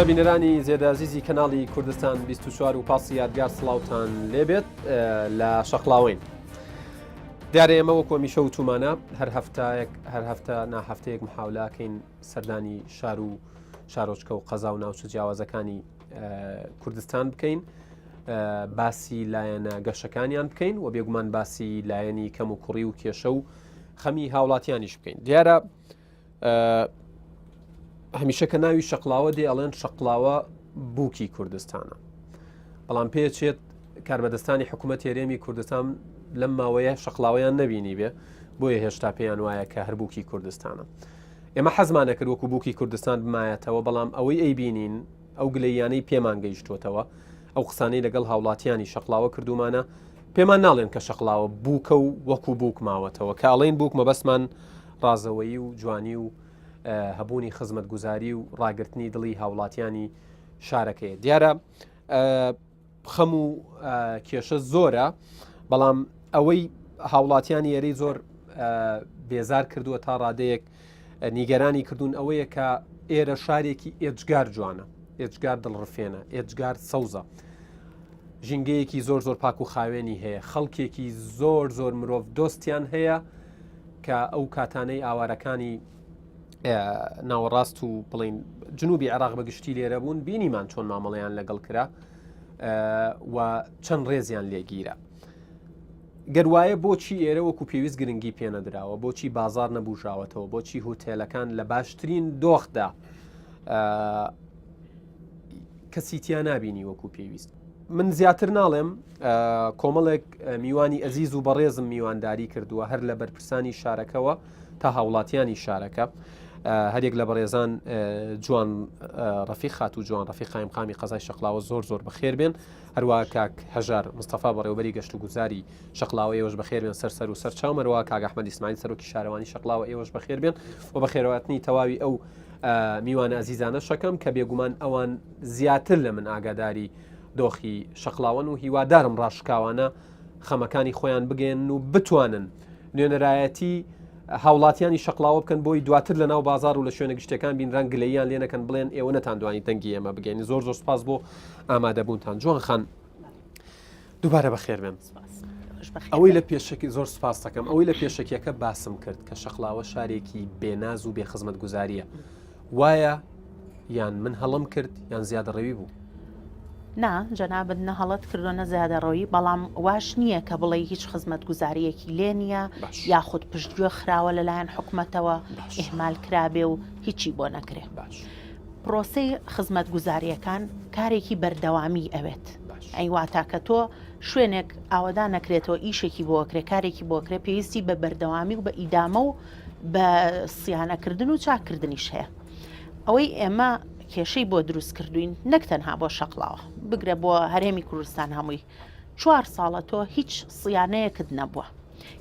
بەڵێ بینەرانی زێدازیزی کەناڵی کوردستان 24 و پاسی یادگار سڵاوتان لێبێت لە شەقلاوەین. دیارە ئێمە وەکو هەمیشە وتومانە هەر هەفتایەک هەر هەفتە ناهەفتەیەک محاولاکەین سەردانی شار و شارۆچکە و قەزا و ناوچە جیاوازەکانی کوردستان بکەین باسی لایەنە گەشەکانیان بکەین و بێگومان باسی لایەنی کەم و کوڕی و کێشە و خەمی هاوڵاتیانیش بکەین دیارە هەمیشە کە ناوی شەقلاوە دێ ئەڵێن شەقلاوە بووکی کوردستانە بەڵام پێچێت کاربەدەستانی حکوومەت هەرێمی کوردستان لەم ماوەیە شەقلاوەیان نەبینی بێ بۆیە هێشتا پێیان وایە کە هەربووکی کوردستانە ئێمە حەزمان ئەکرد وەکو بووکی کوردستان بمایەتەوە، بەڵام ئەوەی ئەیبینین، ئەو گلەییانەی پێمان گەیشتووەتەوە، ئەو قسانەی لەگەڵ هاوڵاتیانی شەقڵاوە کردوومانە، پێمان ناڵێن کە شەقڵاوە بووکە و وەکو بووک ماوەتەوە. کە ئەڵێین بووک مەبەستمان ڕازەوەیی و جوانی و هەبوونی خزمەتگوزاری و ڕاگرتنی دڵی هاوڵاتیانی شارەکەیە. دیارە خەم و کێشە زۆرە، بەڵام ئەوەی هاوڵاتیانی ئێرەی زۆر بێزار کردووە تا ڕادەیەک نیگەرانی کردوون ئەوەیە کە ئێرە شارێکی ئێجگار جوانە، ئێجگار دڵڕفێنە، ئێجگار سەوزە. ژینگەیەکی زۆر زۆر پاک و خاوێنی هەیە، خەڵکێکی زۆر زۆر مرۆڤ دۆستیان هەیە کە ئەو کاتانەی ئاوارەکانی ناوەڕاست و بڵین جنوبی عێراق بە گشتی لێرە بوون بینیمان چۆن مامەڵەیان لەگەڵ کرا و چەند ڕێزیان لێگیرا. گەر وایە بۆچی ئێرە وەکو پێویست گرنگی پێنەدراوە بۆچی بازار نەبوژاوەتەوە بۆچی هوتێلەکان لە باشترین دۆخدا کەسی تیا نبینی وەکو پێویست من زیاتر ناڵێم کۆمەڵێک میوانی ئەزیز و بەڕێزم میوانداری کردووە هەر لە بەرپرسانی شارەکەوە تا هاوڵاتیانی شارەکە هەریەک لە بەڕێزان جوان ڕەفیق خاتوو جوان ڕەفیق قایمقامی قەزای شەقلاوە زۆر زۆر بەخێر بێن هەروە کاک هەژار مستەفا بەڕێوبەری گەشت و گوزاری شەقلاوە ئێوەش بەخێر بێن سەر سەر و سەر چاو مەروە کاک ئەحمەد ئیسماعیل سەرۆکی شارەوانی شەقلاوە ئێوەش بەخێر بێن و بەخێراتنی تەواوی ئەو میوانە ئەزیزانە شەکەم کە بێگومان ئەوان زیاتر لە من ئاگاداری دۆخی شەقلاوەن و هیوادارم ڕاشکاوانە خەمەکانی خۆیان بگەێن و بتوانن نوێنەرایەتی هاوڵاتیانی شەقڵاوە بکەن بۆی دواتر لە ناو بازار و لە شوێنە گشتەکان بینران گلەییان لێ نەکەن بڵێن ئێوە نەتاندوانی دەنگی ئێمە بگەین زۆر زۆر سپاس بۆ ئامادەبوونتان جوان خان دووبارە بەخێر بێن ئەوەی لە پێشەکی زۆر سپاس دەکەم ئەوەی لە پێشەکیەکە باسم کرد کە شەقلاوە شارێکی بێناز و بێ خزمەت گوزاریە وایە یان من هەڵەم کرد یان زیادەڕەوی بوو؟ نا جەنابت نە هەڵەت کردوە نە زیادەڕەوی بەڵام واش نییە کە بڵێی هیچ خزمەتگوزارییەکی لێ نییە باش. یاخود پشتگوێ خراوە لەلایەن حکومەتەوە باش. ئیهمال کرابێ و هیچی بۆ نەکرێ. باش. پرۆسەی خزمەتگوزارییەکان کارێکی بەردەوامی ئەوێت. باش. ئەی واتا کە تۆ شوێنێک ئاوەدان نەکرێتەوە ئیشێکی بۆ ئەکرێ کارێکی بۆ ئەکرێ پێویستی بە بەردەوامی و بە ئیدامە و بە سیانەکردن و چاککردنیش هەیە. ئەوەی ئێمە کێشەی بۆ دروست کردوین نەک تەنها بۆ شەقڵاوە بگرە بۆ هەرێمی کوردستان هەمووی چوار ساڵە تۆ هیچ سیانەیەکت نەبووە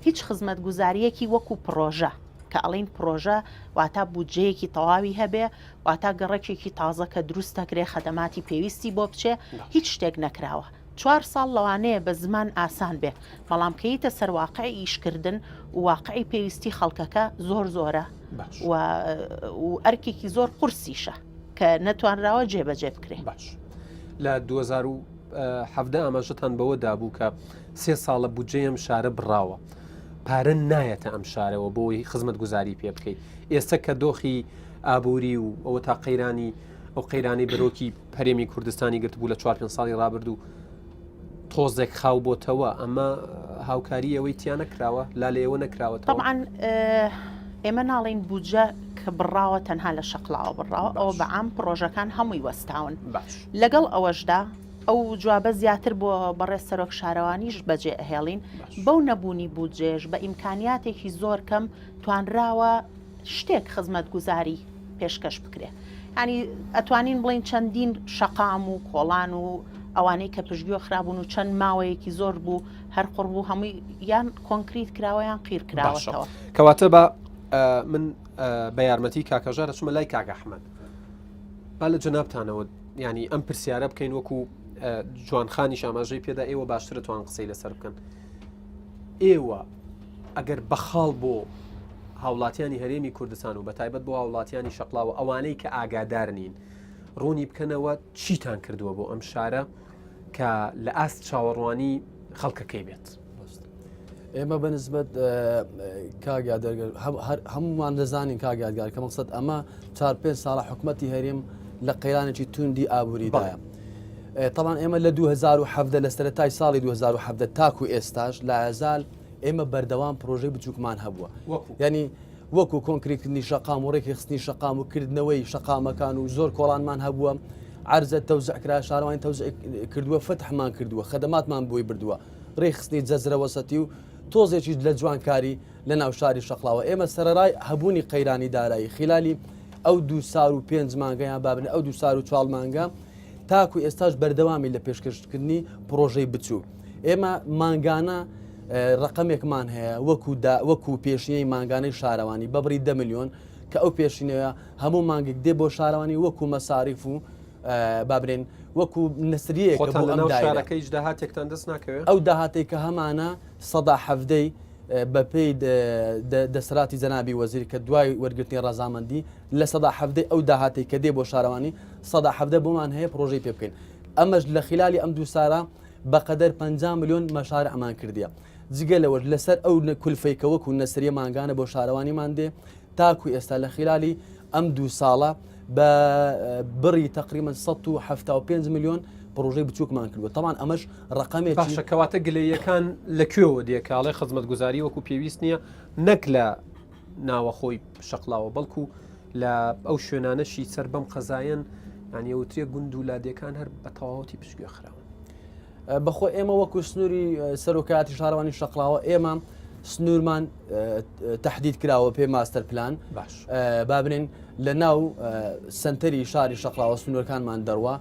هیچ خزمەتگوزاریەکی وەکو پڕۆژە کە ئەڵین پڕۆژە واتا بودجەیەکی تەواوی هەبێ واتا گەڕەکێکی تازە کە دروست دەکرێ خەدەماتی پێویستی بۆ بچێ هیچ شتێک نەکراوە چوار ساڵ لەوانەیە بە زمان ئاسان بێ بەڵام کە یتە سەر واقعی ئیشکردن و واقعی پێویستی خەڵکەکە زۆر زۆرە و و ئەرکێکی زۆر قورسیشە کە نەتوانراوە جێبەجێ بکرێ. باش لە 2017 ئاماژەتان بەوە دابوو کە سێ ساڵە بودجەی ئەم شارە بڕاوە پارە نایەتە ئەم شارەوە بۆی خزمەتگوزاری پێ بکەیت ئێستا کە دۆخی ئابووری و ئەوە تا قەیرانی ئەو قەیرانی بەرۆکی هەرێمی کوردستانی گرتبوو لە چوار پێنج ساڵی ڕابردوو تۆزێک خاو بۆتەوە ئەمە هاوکاری ئەوەی تیا نەکراوە لا لە ئێوە نەکراوە طبعا ئێمە ناڵین بودجە کە بڕاوە تەنها لە شەقلاوە بڕاوە ئەوە بە عام پڕۆژەکان هەمووی وەستاون لەگەڵ ئەوەشدا ئەو جوابە زیاتر بۆ بەڕێز سەرۆک شارەوانیش بەجێ ئەهێڵین بەو نەبوونی بودجێش بە ئیمکانیاتێکی زۆر کەم توانراوە شتێک خزمەتگوزاری پێشکەش بکرێ ینی ئەتوانین بڵین چەندین شەقام و کۆڵان و ئەوانەی کە پشتگوێ خرابوون و چەند ماوەیەکی زۆر بوو هەر قڕ بوو هەمووی یان کۆنکریت کراوە یان قیر کراوەتەوە کەواتە بە من بە یارمەتی کاکەژار ئەچمە لای کاک ئەحمەد با لە جەنابتانەوە ینی ئەم پرسیارە بکەین وەکو جوانخانیش ئاماژەی پێدا ئێوە باشترە توان قسەی لەسەر بکەن ئێوە ئەگەر بە خاڵ بۆ هاوڵاتیانی هەرێمی کوردستان و بەتایبەت بۆ هاوڵاتیانی شەقڵاوە ئەوانەی کە ئاگادار نین. ڕوونی بکەنەوە چیتان کردووە بۆ ئەم شارە کە لە ئاست چاوەڕوانی خەڵکەکەی بێت. ئێمە بە نسبەت کاک یادگار هەمومان دەزانین کاک یادگار کە مەقسەد ئەمە چار پێ ساڵە حکوومەتی هەرێم لە قەیرانێکی توندی ئابووریدایە. طبعا ئێمە لە 2017 لە سەرەتای ساڵی 2017 تاکو ئێستاش لایەزال ئێمە بەردەوام پرۆژەی بچووکمان هەبووە ینی وەکو کۆنکریتکردنی شەقام و ڕێکخستنی شەقام و کردنەوەی شەقامەکان و زۆر کۆڵانمان هەبووە عەرزە تەوزع کرا شارەوانی تەوزع کردووە فتحمان کردووە خەدەماتمان بۆی بردووە ڕێکخستنی جەزرە وەسەتی و تۆزێکیش لە جوانکاری لە ناو شاری شەقڵاوە ئێمە سەرەڕای هەبوونی قەیرانی دارایی خلالی ئەو دوو سار و پێنج مانگە یان بابن ئەو دوو سار و چوار مانگە تاکو ئێستاش بەردەوامی لە پێشکەشکردنی پڕۆژەی بچوو ئێمە مانگانە ڕقەمێکمان هەیە وەکو دا وەکو پێشینەی مانگانەی شارەوانی بە بڕی دە ملیۆن کە ئەو پێشینەیە هەموو مانگێک دێ بۆ شارەوانی وەکو مەساریف و با بڵێن وەکو نەسریەیەکە خۆتان بۆ لە ئەم ناو دایرە. شارەکە هیچ داهاتێکتان دەست ناکەوێ؟ ئەو داهاتەی کە هەمانە سەدا حەڤدەی بەپێی دەسەلاتی جەنابی وەزیر کە دوای وەرگرتنی ڕەزامەندی لە سەدا حەڤدەی ئەو داهاتەی کە دێ بۆ شارەوانی سەدا حەڤدە بۆمان هەیە پڕۆژەی پێ بکەین ئەمەش لە خلالی ئەم دوو سارە بەقەدەر 50 ملیۆن مەشارعمان کردیە جگە لەوەش لەسەر ئەو کولفەی کە وەکو نەسریە مانگانە بۆ شارەوانیمان دێ تاکو ئێستا لە خلالی ئەم دوو ساڵە بە بڕی تقریبا 175 ملیۆن پڕۆژەی بچووکمان کردووە تەمان ئەمەش ڕقەمێکی باشە کەواتە گلەیەکان لە کوێوە دێ کاڵێ خزمەتگوزاری وەکو پێویست نییە نەک لە ناوەخۆی شەقلاوە بەڵکو لە ئەو شوێنانەشی سەر بەم قەزایەن یانی ئەوترێ گوند و لادێکان هەر بە تەواوەتی پشتگوێ خراون. بەخۆ ئێمە وەکو سنووری سەرۆکایەتی شارەوانی شەقڵاوە ئێمە سنوورمان تهدید کراوە پێ ماستەر پلان باش با بنێن لە ناو سنتەری شاری شەقڵاوە سنوورەکانمان دەڕوا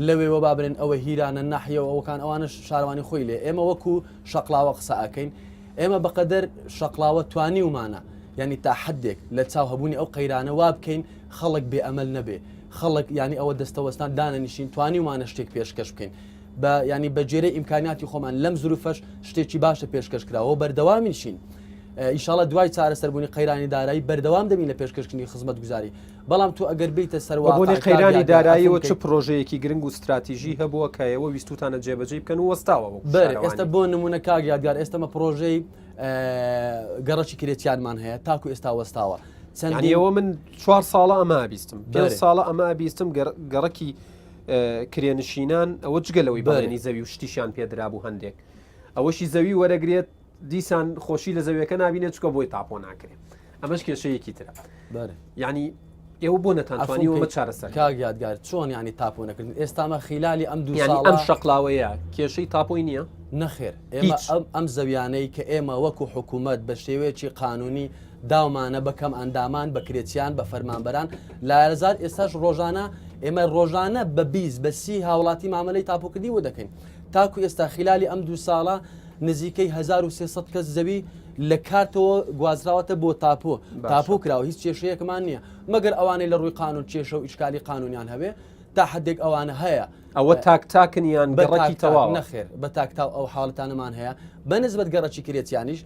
لەوێوە با بنێن ئەوە هیرانە ناحیەوە ئەوکان ئەوانە شارەوانی خۆی لێ ئێمە وەکو شەقڵاوە قسە ئەکەین ئێمە بەقەدەر شەقڵاوە توانیومانە یعنی تا حدێک لە چاو هەبوونی ئەو قەیرانە وا بکەین خەڵک بێ ئەمەل نەبێ خەڵک یانی ئەوە دەستەوەستان دانەنیشین توانیومانە شتێک پێشکەش بکەین بە ینی بە جێرەی ئیمکانیاتی خۆمان لەم زروفەش شتێکی باشە پێشکەش کراوە بەردەوامیشین ئیشاڵە دوای چارەسەربوونی قەیرانی دارایی بەردەوام دەبین لە پێشکەشکردنی خزمەتگوزاری بەڵام تۆ ئەگەر بیتە سەر بۆنی قەیرانی داراییەوە چ پرۆژەیەکی گرنگ و ستراتیژی هەبووە کە ئێوە ویستوتانە جێبەجێی بکەن و وەستاوە بەر ئێستا بۆ نمونە کاک یادگار ئێستەمە پرۆژەی گەڕەکی کرێچیانمان هەیە تاکو ئێستا وەستاوە چەندیەوە من چوار ساڵە ئەمە بیستم پێ ساڵە ئەمە بیستم گەڕەکی کرێنشینان ئەوە جگە لەوەی بەڵێنی زەوی و شتیشیان پێدرابوو هەندێک ئەوەشی زەوی وەرەگرێت دیسان خۆشی لە زەویەکە نبینێت چکە بۆی تاپۆ ناکرێت ئەمەش کێشەیەکی ترە ینی ئێوە بۆ نەتانتوانی ئەمە چارەسەر کاک یادگار چۆن ینی تاپۆ نەکردن ئێستامە خیلالی ئەم دوو ساڵ ئەم شەقلاوەیە کێشەی تاپۆی نییە نەخێر ئێمە ئەم زەویانەی کە ئێمە وەکو حکوومەت بە شێوەیەکی قانونی داومانە بە کەم ئەندامان بە کرێچیان بە فەرمانبەران لایەزار ئێستاش ڕۆژانە ئێمە ڕۆژانە بە 20 بە سی هاوڵاتی مامەلەی تاپۆکردنی بۆ دەکەین تاکو ئێستا خلالی ئەم دوو ساڵە نزیکەی 1300 کەس زەوی لە کارتەوە گوازراوەتە بۆ تاپۆ تاپۆ کراوە هیچ کێشەیەکمان نییە مەگەر ئەوانەی لە ڕووی قانون کێشە و ئیشکالی قانونیان هەبێ تا حدێک ئەوانە هەیە ئەوە تاک تاکن یان گەڕەکی تەواو نەخێر بە تاکتاو ئەو حاڵەتانەمان هەیە بە نسبەت گەڕەکی کرێچیانیش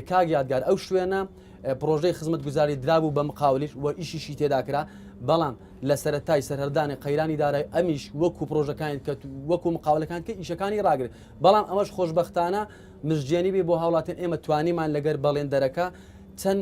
کاک یادگار ئەو شوێنە پرۆژەی خزمەتگوزاری درابوو بە مقاولیش و ئیشیشی تێدا کرا بەڵام لە سەرەتای سەرهەڵدانی قەیرانی دارای ئەمیش وەکو پرۆژەکانی کە وەکو مقاولەکان کە ئیشەکانی ڕاگرت بەڵام ئەمەش خۆشببختانە مژدێنی بێ بۆ هاوڵاتیان ئێمە توانیمان لەگەر بەڵێندەرەکە چەند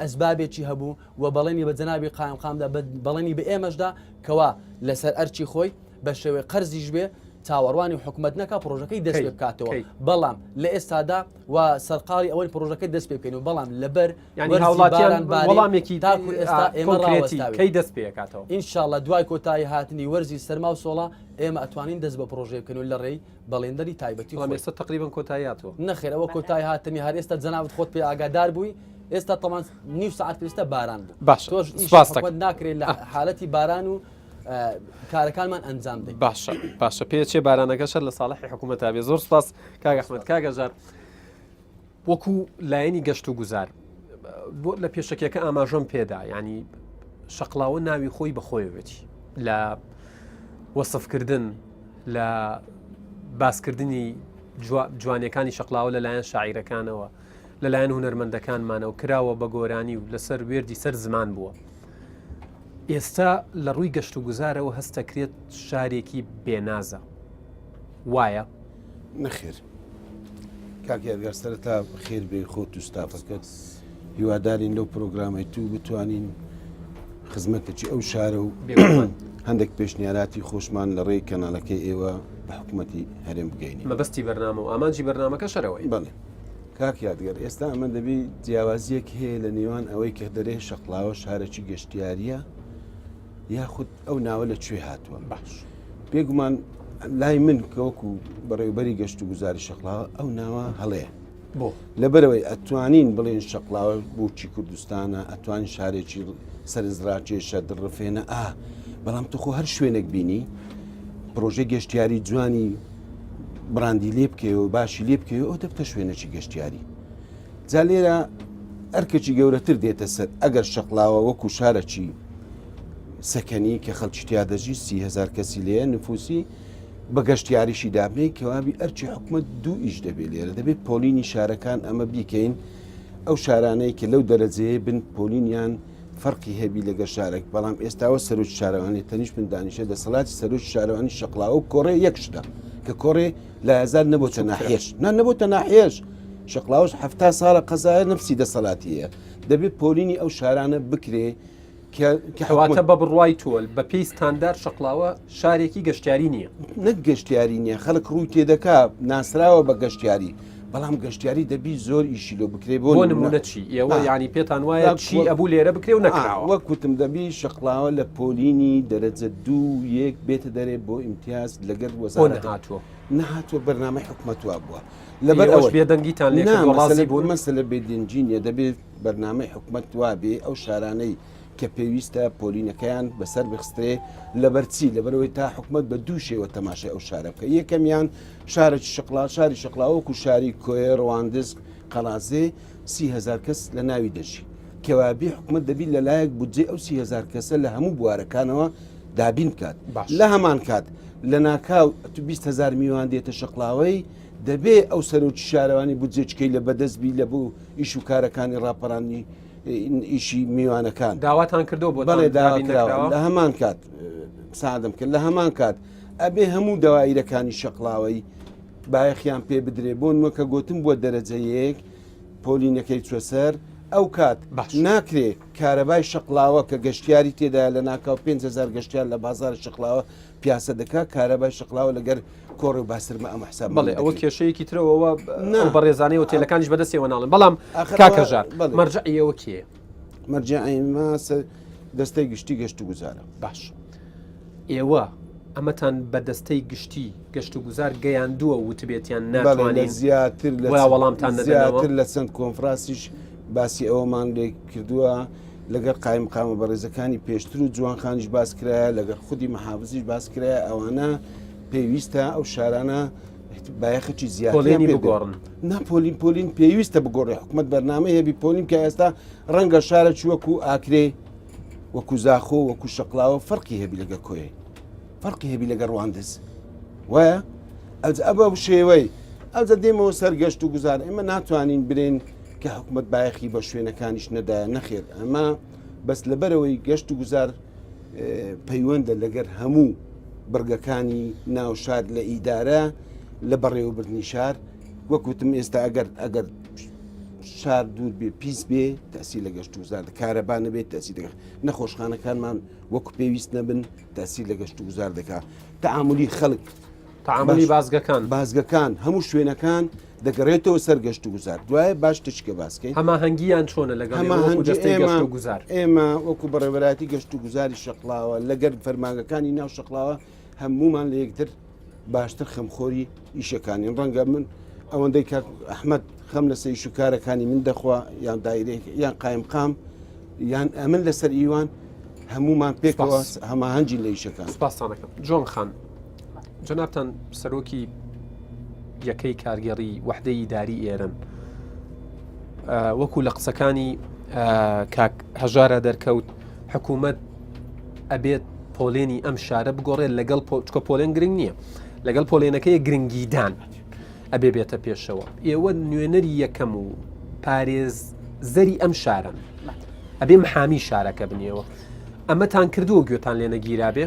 ئەسبابێکی هەبوو و بەڵێنی بە جەنابی قایمقامدا بەڵێنی بە ئێمەشدا کەوا لەسەر ئەرکی خۆی بە شێوەی قەرزیش بێ چاوەڕوانی حکومەت نەکا پرۆژەکەی دەست پێ بکاتەوە بەڵام لە ئێستادا و سەرقاڵی ئەوەی پرۆژەکەی دەست پێ بکەین و بەڵام لەبەر یعنی هاوڵاتیان وەڵامێکی تاکو ئێستا ئێمە کەی دەست پێکاتەوە ئینشاءاللە دوای کۆتایی هاتنی وەرزی سەرما و سۆڵا ئێمە ئەتوانین دەست بە پرۆژەیە بکەین و لە ڕێی بەڵێندەری تایبەتی بەڵام ئێستا تقریبا کۆتایی هاتووە. نەخێر ئەوە کۆتایی هاتنی هەر ئێستا جەنابت خۆت پێ ئاگادار بووی ئێستا تەمان نیو سەعات پێویستە باران بوو باشە تۆش ئیشی سپاس دەکەم. حکومەت ناکرێت لە حالەتی باران و کارەکانمان ئەنجام دەین. باشە باشە پێچێ بارانەکە شەر لە ساڵحی حکوومەت بێ زۆر سپاس کاک ئەحمەد کاک هەژار وەکو لایەنی گەشت و گوزار بۆ لە پێشەکیەکە ئاماژەم پێدا ینی شەقلاوە ناوی خۆی بەخۆیەوەتی لە وەسفکردن لە باسکردنی جوانیەکانی شەقلاوە لەلایەن شاعیرەکانەوە لەلایەن هونەرمەندەکانمانەوە کراوە بە گۆرانی و لەسەر وێردی سەر زمان بووە. ئێستا لە ڕووی گەشت و گوزارەوە هەستەکرێت شارێکی بێنازە وایە؟ نەخێر کاک یادگار سەرەتا خێر بێ خۆت و ستافەکەت هیوادارین لەو پرۆگرامەی تو بتوانین خزمەتێکی ئەو شارە و هەندێک پێشنیاراتی خۆشمان لە ڕێی کەناڵەکەی ئێوە بە حکوومەتی هەرێم بگەین مەبەستی بەرنامە و ئامانجی بەرنامەکە شەرەوەی بەڵێ کاک یادگەر ئێستا ئەمە دەبی جیاوازیەک هەیە لە نێوان ئەوەی کە دەرێ شەقلاوە شارێکی گەشتیاریە یاخود ئەو ناوە لە کوێ هاتووە باش بێگومان لای من کە وەکو بەڕێوبەری گەشت و گوزاری شەقلاوە ئەو ناوە هەڵەیە بۆ لەبەرەوەی ئەتوانین بڵێن شەقلاوە بۆچی کوردستانە ئەتوانین شارێکی سەرنجڕاکێشە دڕفێنە ئا بەڵام تخۆ هەر شوێنێک بینی پرۆژەی گەشتیاری جوانی بڕاندی لێ بکەیەوە باشی لێ بکەیەوە ئەو دەبتە شوێنێکی گەشتیاری جا لێرە ئەرکێکی گەورەتر دێتە سەر ئەگەر شەقلاوە وەکو شارەکی سەکەنی کە خەڵکی تیا دەژی 30هزار کەسی لێ نفوسی بە گەشتیاریشی دابنێ کەوابی ئەرکی حکومت دوو ئیش دەبێت لێرە دەبێت پۆلینی شارەکان ئەمە بیکەین ئەو شارانەی کە لەو دەرەجەیە بن پۆلینیان فەرقی هەبی لەگە شارێک بەڵام ئێستاوە سەرۆکی شارەوانی تەنیش من دانیشە دەسەڵاتی سەرۆکی شارەوانی شەقلاوە و کۆڕێ یەک شتە کە کۆڕێ لایەزار نەبۆتە ناحیەش نا نەبۆتە ناحیەش شەقلاوەش حەفتا ساڵە قەزایە نەفسی دەسەڵاتی هەیە دەبێت پۆلینی ئەو شارانە بکرێ کەواتە بە بڕوای تۆ بە پێی ستاندار شەقلاوە شارێکی گەشتیاری نییە نەک گەشتیاری نییە خەڵک ڕووی تێدەکا ناسراوە بە گەشتیاری بەڵام گەشتیاری دەبی زۆر ئیشی لۆ بکرێ بۆ نمونە چی ئێوە ینی پێتان وایە چی ئەبوو لێرە بکرێ و نەکراوە وەک وتم دەبی شەقلاوە لە پۆلینی دەرەجە دوو یەک بێتە دەرێ بۆ ئیمتیاز لەگەر وەزارەت هاتووە نەهاتووە بەرنامەی حکومەت وا بووە لەبەر ئەوەش بێدەنگیتان لێ کردووە ڕازی بوون مەسەلە بێدەنگی نییە دەبێت بەرنامەی حکومەت وابێ ئەو شارانەی کە پێویستە پۆلینەکەیان بەسەر بخسترێ لەبەر چی لەبەرەوەی تا حکومەت بە دوو شێوە تەماشای ئەو شارە بکە یەکەمیان شارێکی شقلا شاری شقلا وەکو شاری کۆیە ڕواندز قەڵازێ 30هزار کەس لە ناوی دەژی کەوابی حکومەت دەبی لەلایەک بودجەی ئەو 30هزار کەسە لە هەموو بوارەکانەوە دابین بکات لە هەمان کات لە ناکاو تو 20هزار میوان دێتە شقلاوەی دەبێ ئەو سەرۆکی شارەوانی بودجێچکەی لە بەدەست بی لە بۆ ئیش و کارەکانی ڕاپەڕاندنی ئیشی میوانەکان داواتان کردو بۆ بەڵێ داواکراوە لە هەمان کات سادم کرد لە هەمان کات ئەبێ هەموو دەوایرەکانی شەقلاوەی بایەخیان پێ بدرێ بۆ نمە کە گوتم بووە دەرەجە یەک پۆلینەکەی چوە سەر ئەو کات باش ناکرێ کارەبای شەقلاوە کە گەشتیاری تێدا لە ناکاو 5000 گەشتیار لە بازار شەقلاوە پیاسە دەکا کارەبای شەقلاوە لەگەر کۆڕێ و باسرمە ئەمە حساب بەڵێ ئەوە کێشەیەکی ترەوە ئەو بەڕێزانەی ئۆتێلەکانیش بەدەستەوە ناڵن بەڵام کاکە ژار مەرجعی ئەوە کێ مەرجعی ما دەستەی گشتی گەشت و گوزارە باش ئێوە ئەمەتان بە دەستەی گشتی گەشت و گوزار گەیاندووە وتبێتیان ناتوانین زیاتر لە وەڵامتان زیاتر لە چەند کۆنفرانسیش باسی ئەوەمان لێ کردووە لەگەر قایمقامە بەڕێزەکانی پێشتر و جوانخانیش باس کرایە لەگەر خودی محافزیش باس کرایە ئەوانە پێویستە ئەو شارانە بایەخێکی زیاتریان پۆلێنی بگۆڕن. نا پۆلین پۆلین پێویستە بگۆڕێ حکومەت بەرنامەی هەبی پۆلین کە ئێستا ڕەنگە شارە چ وەکو ئاکرێ وەکو زاخۆ وەکو شەقلاوە فەرقی هەبی لەگە کۆیە فەرقی هەبی لەگە ڕواندز وایە ئەج ئەبە شێوەی ئەوجە دێمەوە سەر گەشت و گوزار ئێمە ناتوانین برێن کە حکومەت بایەخی بە شوێنەکانیش نەدایە نەخێر ئەمە بەس لەبەرەوەی گەشت و گوزار پەیوەندە لەگەر هەموو بڕگەکانی ناو شار لە ئیدارە لە بەڕێوەبردنی شار وەکوتم ئێستا ئەگەر ئەگەر شار دوور بێ پیس بێ تەسی لە گەشت و گوزار کارەبا نەبێت تەسی دەکات نەخۆشخانەکانمان وەکو پێویست نەبن تەسی لە گەشت و گوزار دەکات تعاملی خەڵک تعاملی بازگەکان بازگەکان هەموو شوێنەکان دەگەڕێتەوە سەر گەشت و گوزار دوایە باش تچکە باسکەین هەماهەنگیان چۆنە لەگەڵ هەماهەنگی دەستەی ئێمە گەشت و گوزار ئێمە وەکو بەڕێوەبەرایەتی گەشت و گوزاری شەقڵاوە لەگەر فەرمانگەکانی ناو شەقڵاوە هەموومان لە یەکتر باشتر خەمخۆری ئیشەکانین ڕەنگە من ئەوەندەی کاک ئەحمەد خەم لەسەر ئیش و کارەکانی من دەخوا یان دایرێک یان قایمقام یان ئەمن لەسەر ئیوان هەمومان پێکەوە سپاس. هەماهەنگین لە ئیشەکان سپاستان ئەکەم جۆن خان جەنابتان سەرۆکی یەکەی کارگێڕی وەحدەی ئیداری ئێرن وەکو لە قسەکانی کاک هەژارە دەرکەوت حکوومەت ئەبێت پۆلێنی ئەم شارە بگۆڕێت لەگەڵ چکە پۆلێن گرنگ نییە لەگەڵ پۆلێنەکەی گرنگیدان ئەبێ بێتە پێشەوە ئێوە نوێنەری یەکەم و پارێز زەری ئەم شارن ئەبێ محامی شارەکە بنیەوە. ئەمەتان کردووە گوێتان لێ نەگیرابێ؟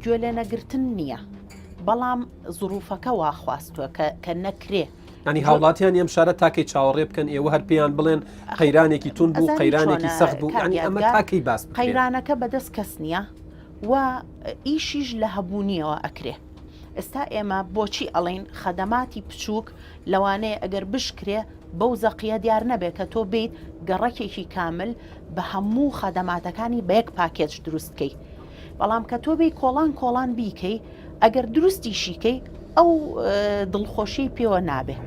گوێ لێ نەگرتن نییە بەڵام زروفەکە وا خواستووە کە نەکرێ. ینی هاوڵاتیان ئەم شارە تاکەی چاوەڕێ بکەن ئێوە هەر پێیان بڵێن قەیرانێکی توند بوو قەیرانێکی سەخت بوو ینی ئەمە تاکەی باس قەیرانەکە بەدەست کەس نییە و ئیشیش لە هەبوونیەوە ئەکرێ ئێستا ئێمە بۆچی ئەڵین خەدەماتی بچووک لەوانەیە ئەگەر بشکرێ بەو زەقیە دیار نەبێ کە تۆ بیت گەڕەکێکی کامل بە هەموو خەدەماتەکانی بە یەک پاکێج دروست کەی بەڵام کە تۆ بێی کۆڵان کۆڵان بیکەی ئەگەر دروستیشی کەی ئەو دڵخۆشیی پێوە نابێ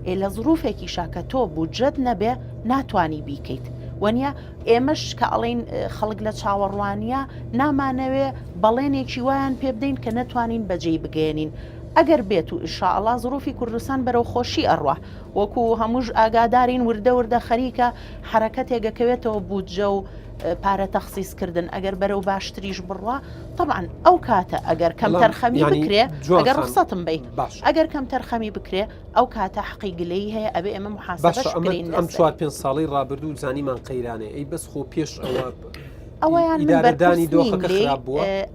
ئێ لە زروفێکیشا کە تۆ بودجەت نەبێ ناتوانی بیکەیت وەنیە ئێمەش کە ئەڵین خەڵک لە چاوەڕوانیە نامانەوێ بەڵێنێکی وایان پێ بدەین کە نەتوانین بەجێی بگەێنین ئەگەر بێت و ئیشاءڵا زروفی کوردستان بەرەو خۆشی ئەڕوا وەکو هەمووش ئاگادارین وردە وردە خەریکە حەرەکەتێک ئەکەوێتەوە بودجە و پارە تەخسیس کردن ئەگەر بەرەو باشتریش بڕوا تەبعەن ئەو کاتە ئەگەر کەم تەرخەمی بکرێ ئەگەر ڕوخسەتم بی ئەگەر کەم تەرخەمی بکرێ ئەو کاتە حەقی گلەیی هەیە ئەبێ ئێمە محاسبەش بکرین ئەم چوار پێنج ساڵی ڕابردوو زانیمان قەیرانێ ئەی بەس خۆ پێش ئەوە ئەوەیان من بەرپرس نیم لێی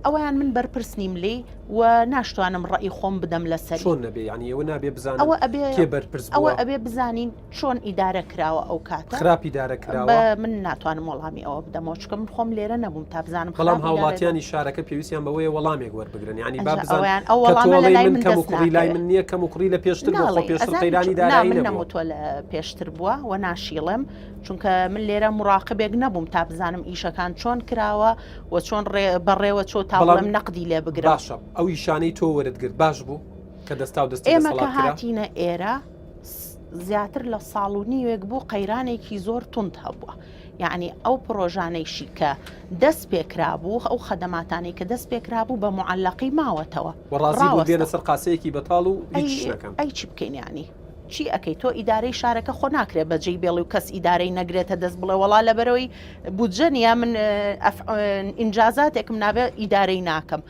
ئەوەیان من بەرپرس نیم لێی و ناشتوانم ڕەئی خۆم بدەم لەسەری. چۆن نەبێ یانی ئێوە نابێ بزانن ئەوە ئەبێ کێ بەرپرس بووە؟ ئەوە ئەبێ بزانین چۆن ئیدارە کراوە ئەو کاتە. خراپ ئیدارە کراوە؟ بە من ناتوانم وەڵامی ئەوە بدەمەوە چونکە من خۆم لێرە نەبووم تا بزانم بەڵام خراپ ئیدارە هاوڵاتیانی شارەکە پێویستیان بەوەیە وەڵامێک وەربگرن یانی با ئەنجا بزان ئەوەیان ئەو کە تۆ وەڵامە لە ئەڵێی لای من من کەم و دەست کوڕی لای ناکەوێ. من نییە کەم و کوڕی لە پێشتر بووە خۆ ناڵێی پێشتر ئەزانی قەیرانی چۆن نا دارایی من نەبووە. نەموتوە لە پێشتر بووە و ناشیڵێم چونکە من لێرە مراقبێک نەبووم تا بزانم ئیشەکان چۆن کراوە و چۆن بەڕێوە چۆ تا بەڵام بڵێم نەقدی لێ بگرم. باشە ئەو ئیشانەی تۆ وەرت گرت باش بوو کە دەستا و دەستی ئێمە کە دەسەڵات کرا؟ هاتینە ئێرە زیاتر لە ساڵ و نیوێک بوو قەیرانێکی زۆر توند هەبووە یعنی ئەو پڕۆژانەیشی کە دەست پێکرابوو ئەو خەدەماتانەی کە دەست پێکرابوو بە معەلەقی ماوەتەوە و ڕازی بوون بێنە ڕاوەستاوە. سەر قاسەیەکی بەتاڵ و ئەی هیچیش نەکەن. ئەی چی بکەین یعنی؟ چی ئەکەی تۆ ئیدارەی شارەکە خۆ ناکرێ بەجێی بێڵی و کەس ئیدارەی نەگرێتە دەست بڵێ وەڵا لەبەرەوەی بودجە نییە من ئینجازاتێکم نابێ ئیدارەی ناکەم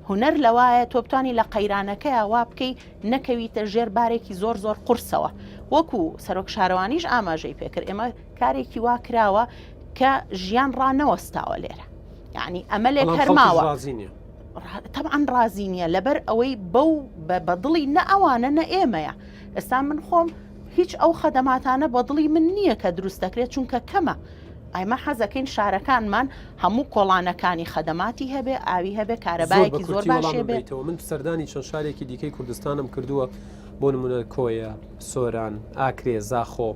هونەر لەوایە تۆ بتانی لە قەیرانەکەیا وا بکەی نەکەویتە ژێر بارێکی زۆر زۆر قورسەوە وەکو سەرۆک شارەوانیش ئاماژەی پێکرد ئێمە کارێکی وا کراوە کە ژیان ڕانەوەستاوە لێرە یعنی ئەمەلێک هەرماوە تەبعەن ڕازی نییە لەبەر ئەوەی بەو بە دڵی نە ئەوانە نە ئێمەیە ئێستا من خۆم هیچ ئەو خەدەماتانە بە دڵی من نییە کە دروست دەکرێت چونکە کەمە ئایمە حەزەکەین شارەکانمان هەموو کۆڵانەکانی خەدەماتی هەبێ ئاوی هەبێ کارەبایەکی زۆر باشێ بێتەوە من سەردانی چەند شارێکی دیکەی کوردستانم کردووە بۆ نمونە کۆیە سۆران ئاکرێ زاخۆ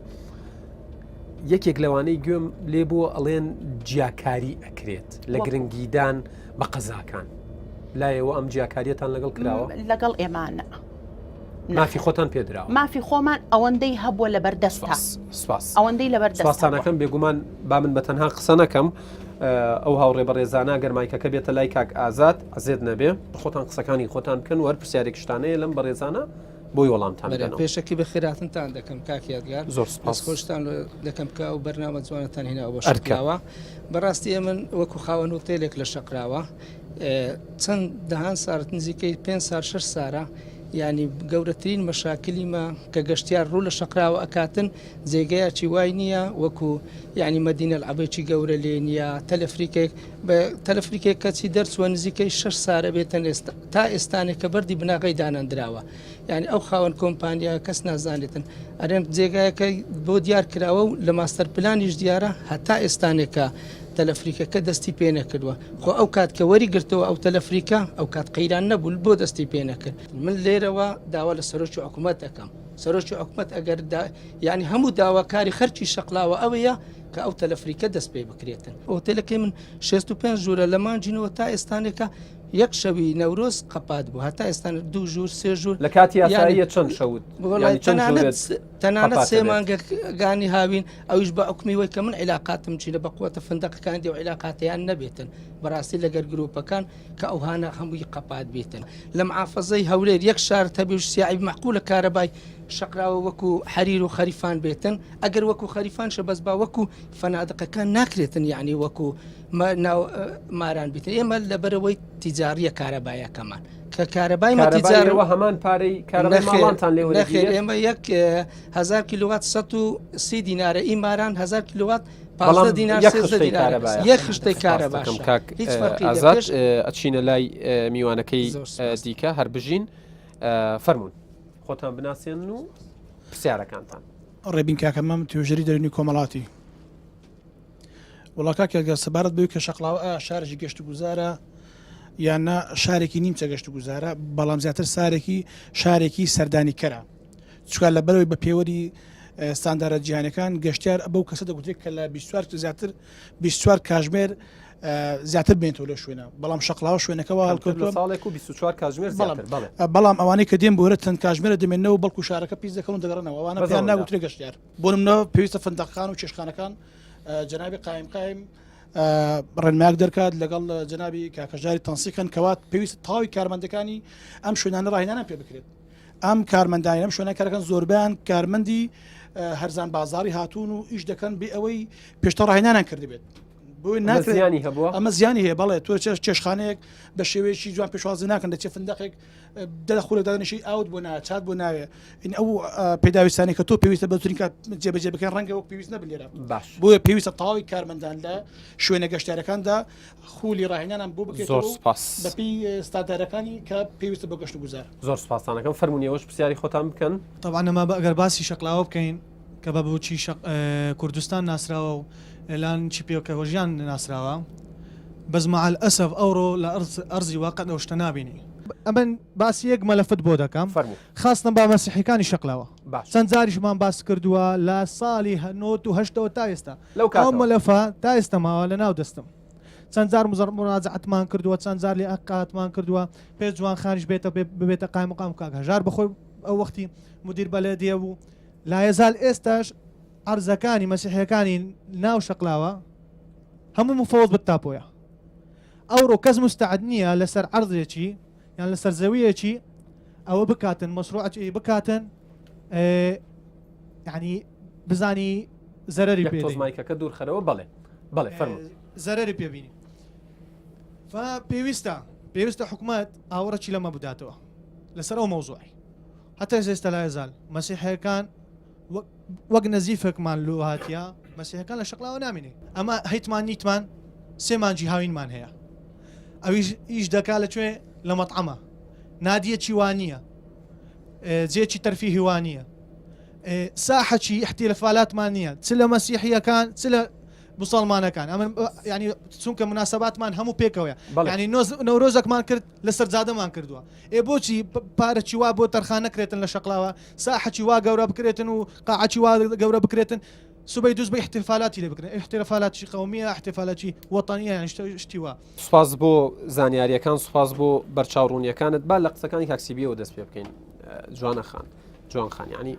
یەکێک لەوانەی گوێم لێ بووە ئەڵێن جیاکاری ئەکرێت لە گرنگیدان بە قەزاکان لایەوە ئەم جیاکاریەتان لەگەڵ کراوە لەگەڵ ئێمانە مافی خۆتان پێدراوە مافی خۆمان ئەوەندەی هەبووە لە بەردەست سپاس ئەوەندەی لەبەر سپاسانەکەم بێگومان با من بە تەنها قسە نەکەم ئەو هاوڕێ بەڕێزانە گەر مایکەکە بێتە لای کاک ئازاد عزێت نەبێ خۆتان قسەکانی خۆتان بکەن وەر پرسیارێک شتانەیە لەم بەڕێزانە بۆی وەڵامتان بەرێ بدەنەوە. پێشەکی بەخێرهاتنتان دەکەم کاک یادگار زۆر سپاس. دەستخۆشتان دەکەم کە ئەو بەرنامە جوانەتان هێناوە بۆ ئەرکە. شەقراوە بەڕاستی ئێمن وەکو خاوەن هوتێلێک لە شەقراوە چەند دەهان سار نزیکەی پێنج سار شەش سارە یعنی گەورەترین مەشاکلی مە کە گەشتیار ڕوو لە شەقراوە ئەکاتن جێگەیەکی وای نییە وەکو یعنی مەدینە العەبێکی گەورە لێ نییە تەلەفریکێک بە تەلەفریکێک کەچی دەرچووە نزیکەی شەش سارە بێتن ئێستا تا ئێستانێک کە بەردی بناغەی دانەندراوە یعنی ئەو خاوەن کۆمپانیا کەس نازانێتن ئەرێن جێگایەکە بۆ دیار کراوە و لە ماستەر پلانیش دیارە هەتا ئێستانێکە تەلەفریکەکە دەستی پێ نەکردووە خۆ ئەو کات کە وەری گرتەوە ئەو تەلەفریکە ئەو کات قەیران نەبوو بۆ دەستی پێ نەکرد من لێرەوە داوا لە سەرۆکی حکوومەت دەکەم سەرۆکی حکومەت ئەگەر یعنی هەموو داواکاری خەرکی شەقلاوە ئەوەیە کە ئەو تەلەفریکە دەست پێ بکرێتن ئۆتێلەکەی من 65 ژوورە لە مانجینەوە تا ئێستانێکە یەک شەوی نەورۆز قەپات بوو هەتا ئێستا دوو ژوور سێ ژوور لە کاتی یاساییە چەند شەوت یانی چەند ژوورت تەنانەت قەپات سێ ئەبێت؟ مانگەکانی هاوین ئەویش بە حوکمی وەی کە من عیلاقاتم چینە بە قوتە فندەقەکان دی و عیلاقاتیان نەبێتن بەڕاستی لەگەر گروپەکان کە ئەوهانە هەمووی قەپات بیتن لە معافەزەی هەولێر یەک شار تەبی و سیاعی مەعقولە کارەبای شەقراوە وەکو حەریر و خەریفان بێتن ئەگەر وەکو خەریفان شە بەس با وەکو فەنادقەکان ناکرێتن یعنی وەکو ناو ماران بیتن ئێمە لەبەرەوەی تیجاریە کارەبایەکەمان کە کارەبای مەتیجارەوە هەمان پارەی کارەبای ماڵانتان لێ نەخێر ئێمە یەک هزار کیلووات 130 دینارە ئی ماران هزار کیلووات. 15 دینار 13 دینار یەک خشتەی کارەباشە کاک هیچ فەرقی لە ئازاد پێش ئەچینە لای میوانەکەی زۆر سوپاس. دیکە هەر بژین فەرمونون خۆتان بناسێن و پرسیارەکانتان. ڕێبین کاکەمەم توێژەری دەروونی کۆمەڵاتی وڵا کاک یادگار سەبارەت بەوەی کە شەقڵاوە ئایا شارێکی گەشت و گوزارە یان نا شارێکی نیمچە گەشت و گوزارە بەڵام زیاتر سارێکی شارێکی سەردانیکەرە چکار لە بەرەوەی بە پێوەری ستاندارە جیهانەکان گەشتیار بەو کەسە دەگوترێت کە لە 24 زیاتر 24 کاژمێر زیاتر بێنەوە لە شوێنە بەڵام شەقلاوە شوێنەکەەوە هەڵکەوتووە ساڵێک و 24 کاژمێر زیاتر بەڵێ بەڵام ئەوانەی کە دێن بۆرە چەند کاژمێرە دەمێنەوە بەڵکو شارەکە پیس دەکەن و دەگەڕنەوە ئەوانە پێیان ناگوترێ گەشتیار بۆ نمونە پێویستە فندەقەکان و چێشخانەکان جەنابی قایم قایم ڕێنمایەک دەرکات لەگەڵ جەنابی کاکەژاری تەنسیقن کەوا پێویست تەواوی کارمەندەکانی ئەم شوێنانە ڕاهێنانیان پێ بکرێت ئەم کارمەندانی ئەم شوێنە کارەکەن زۆربیان کارمەندی هەرزان بازاری هاتوون و ئیش دەکەن بێ ئەوەی پێشتر ڕاهێنانیان کردبێت بۆی ناکرێت زیانی هەبووە ئەمە زیانی هەیە بەڵێ تۆ چێشخانەیەک بە شێوەیەکی جوان پێشوازی ناکەن دەچێت فندەقێک دە خولەک دادەنیشی ئاوت بۆ نایە چات بۆ ناوێ این ئەو پێداویستانی کە تۆ پێویستە بە زووترین کات جێبەجێ بکەن ڕەنگە وەک پێویست نەبن لێرە باش بۆیە پێویستە تەواوی کارمەندان لە شوێنە گەشتیارەکاندا خولی ڕاهێنانان بۆ بکرێت زۆر سپاس بەپێی ستاندارەکانی کە پێویستە بۆ گەشت و گوزار. زۆر سپاستان ئەکەم فەرموون ئێوەش پرسیاری خۆتان بکەن. تەبعەن ئەمە ئەگەر باسی شەقلاوە بکەین کە بە بۆچی شەق کوردستان ناسراوە و لان چی پێکەوەژیان ناسراوە بەس مع الاسف ئەوڕۆ لە ئەرزی واقع ئەو شتە نابینی. ئەمن باسی یەک مەلەفت بۆ دەکەم فەرموو. خاستەن با مەسیحیەکانی شەقلاوە باش. چەند جاریشمان باس کردووە لە ساڵی 98ەوە تا ئێستا لەو ئەو کاتەوە. مەلەفە تا ئێستا ماوە لە ناو دەستم چەند جار مراجعەتمان کردووە چەند جار لێ ئەقاتمان کردووە پێش جوان خانیش بێتە ببێتە قایمقام کاک هەژار بەخۆی ئەو وەختی مدیر بەلەدیە بوو لایەزال ئێستاش عەرزەکانی مەسیحیەکانی ناو شەقلاوە هەموو مفەوەز بە تاپۆیە ئەوڕۆ کەس مستعد نییە لەسەر عەرزێکی یان لەسەر زەویەکی ئەوە بکاتن مەشروعی بکاتن یعنی بزانی زەرری پێ تۆز مایکەکە دوورخەرەوە بەڵێ بەڵێ فەرموو زەرری پێبینی پێویستە پێویستە حکومت ئاوڕەکی لەمە بداتەوە لەسەر ئەو مەوزوعی هەتا ئێستا لایەزال مەسیحەکان وەک نەزیفێکمان لۆ هاتیە مەسیحەکان لە شەقلاوە نامینێ ئەمە هیتمان نیتمان سێ مانگی هاوینمان هەیە ئەویش ئیش دەکا لە کوێ لە مەطعەمە نادیەکی وانە جێکی تەرفی هیوانە ساحەکی احتیلفالاتمان نییە چ لە مەسیحیەکان چ لە مسلمانەکان ئەمن ینی چونکە مناسباتمان هەموو پێکەوەیە ینی نەورۆزەکمان کرد لەسەر جادەمان کردووە ئێ بۆچی پارەکی وا بۆ تەرخان نەکرێتن لە شەقلاوە ساحەکی وا گەورە بکرێتن و قاعەکی وا گەورە بکرێتن سبەی دوز بە احتفالاتی لێ بکرێن احتفالاتی قومیە احتفالاتی وطنیە یان شتی وا. سوپاس بۆ زانیاریەکان سوپاس بۆ بەرچاوڕوونیەکانت با لە قسەکانی کاک سیبیەوە دەست پێ بکەین جوانە خان جوان خان یعنی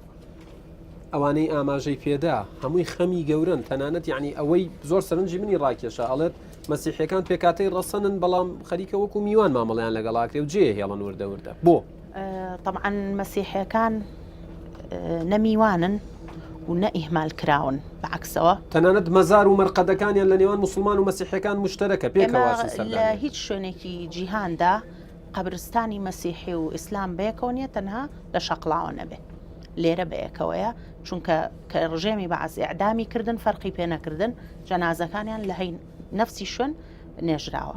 ئەوانەی ئاماژەی پێدا هەمووی خەمی گەورن تەنانەت یعنی ئەوەی زۆر سەرنجی منی ڕاکێشا ئەڵێت مەسیحیەکان پێکاتەی ڕەسەنن بەڵام خەریکە وەکو میوان مامەڵیان لەگەڵاکرێ و جێ هێڵن وردە وردە بۆ؟ تەبعەن مەسیحیەکان نە میوانن و نە ئیهمال کراون بە عەکسەوە. تەنانەت مەزار و مەرقەدەکانیان لە نێوان موسڵمان و مەسیحیەکان مشتەرەکە پێکەوە ئێمە لە هیچ شوێنێکی جیهاندا قەبرستانی مەسیحی و ئیسلام بەیەکەوە نیە تەنها لە شەقڵاوە نەبێ لێرە بەیەکەوەیە چونکە کە ڕژێمی بەعس ئیعدامی کردن فەرقی پێ نەکردن جەنازەکانیان لە هەی نەفسی شوێن نێژراوە.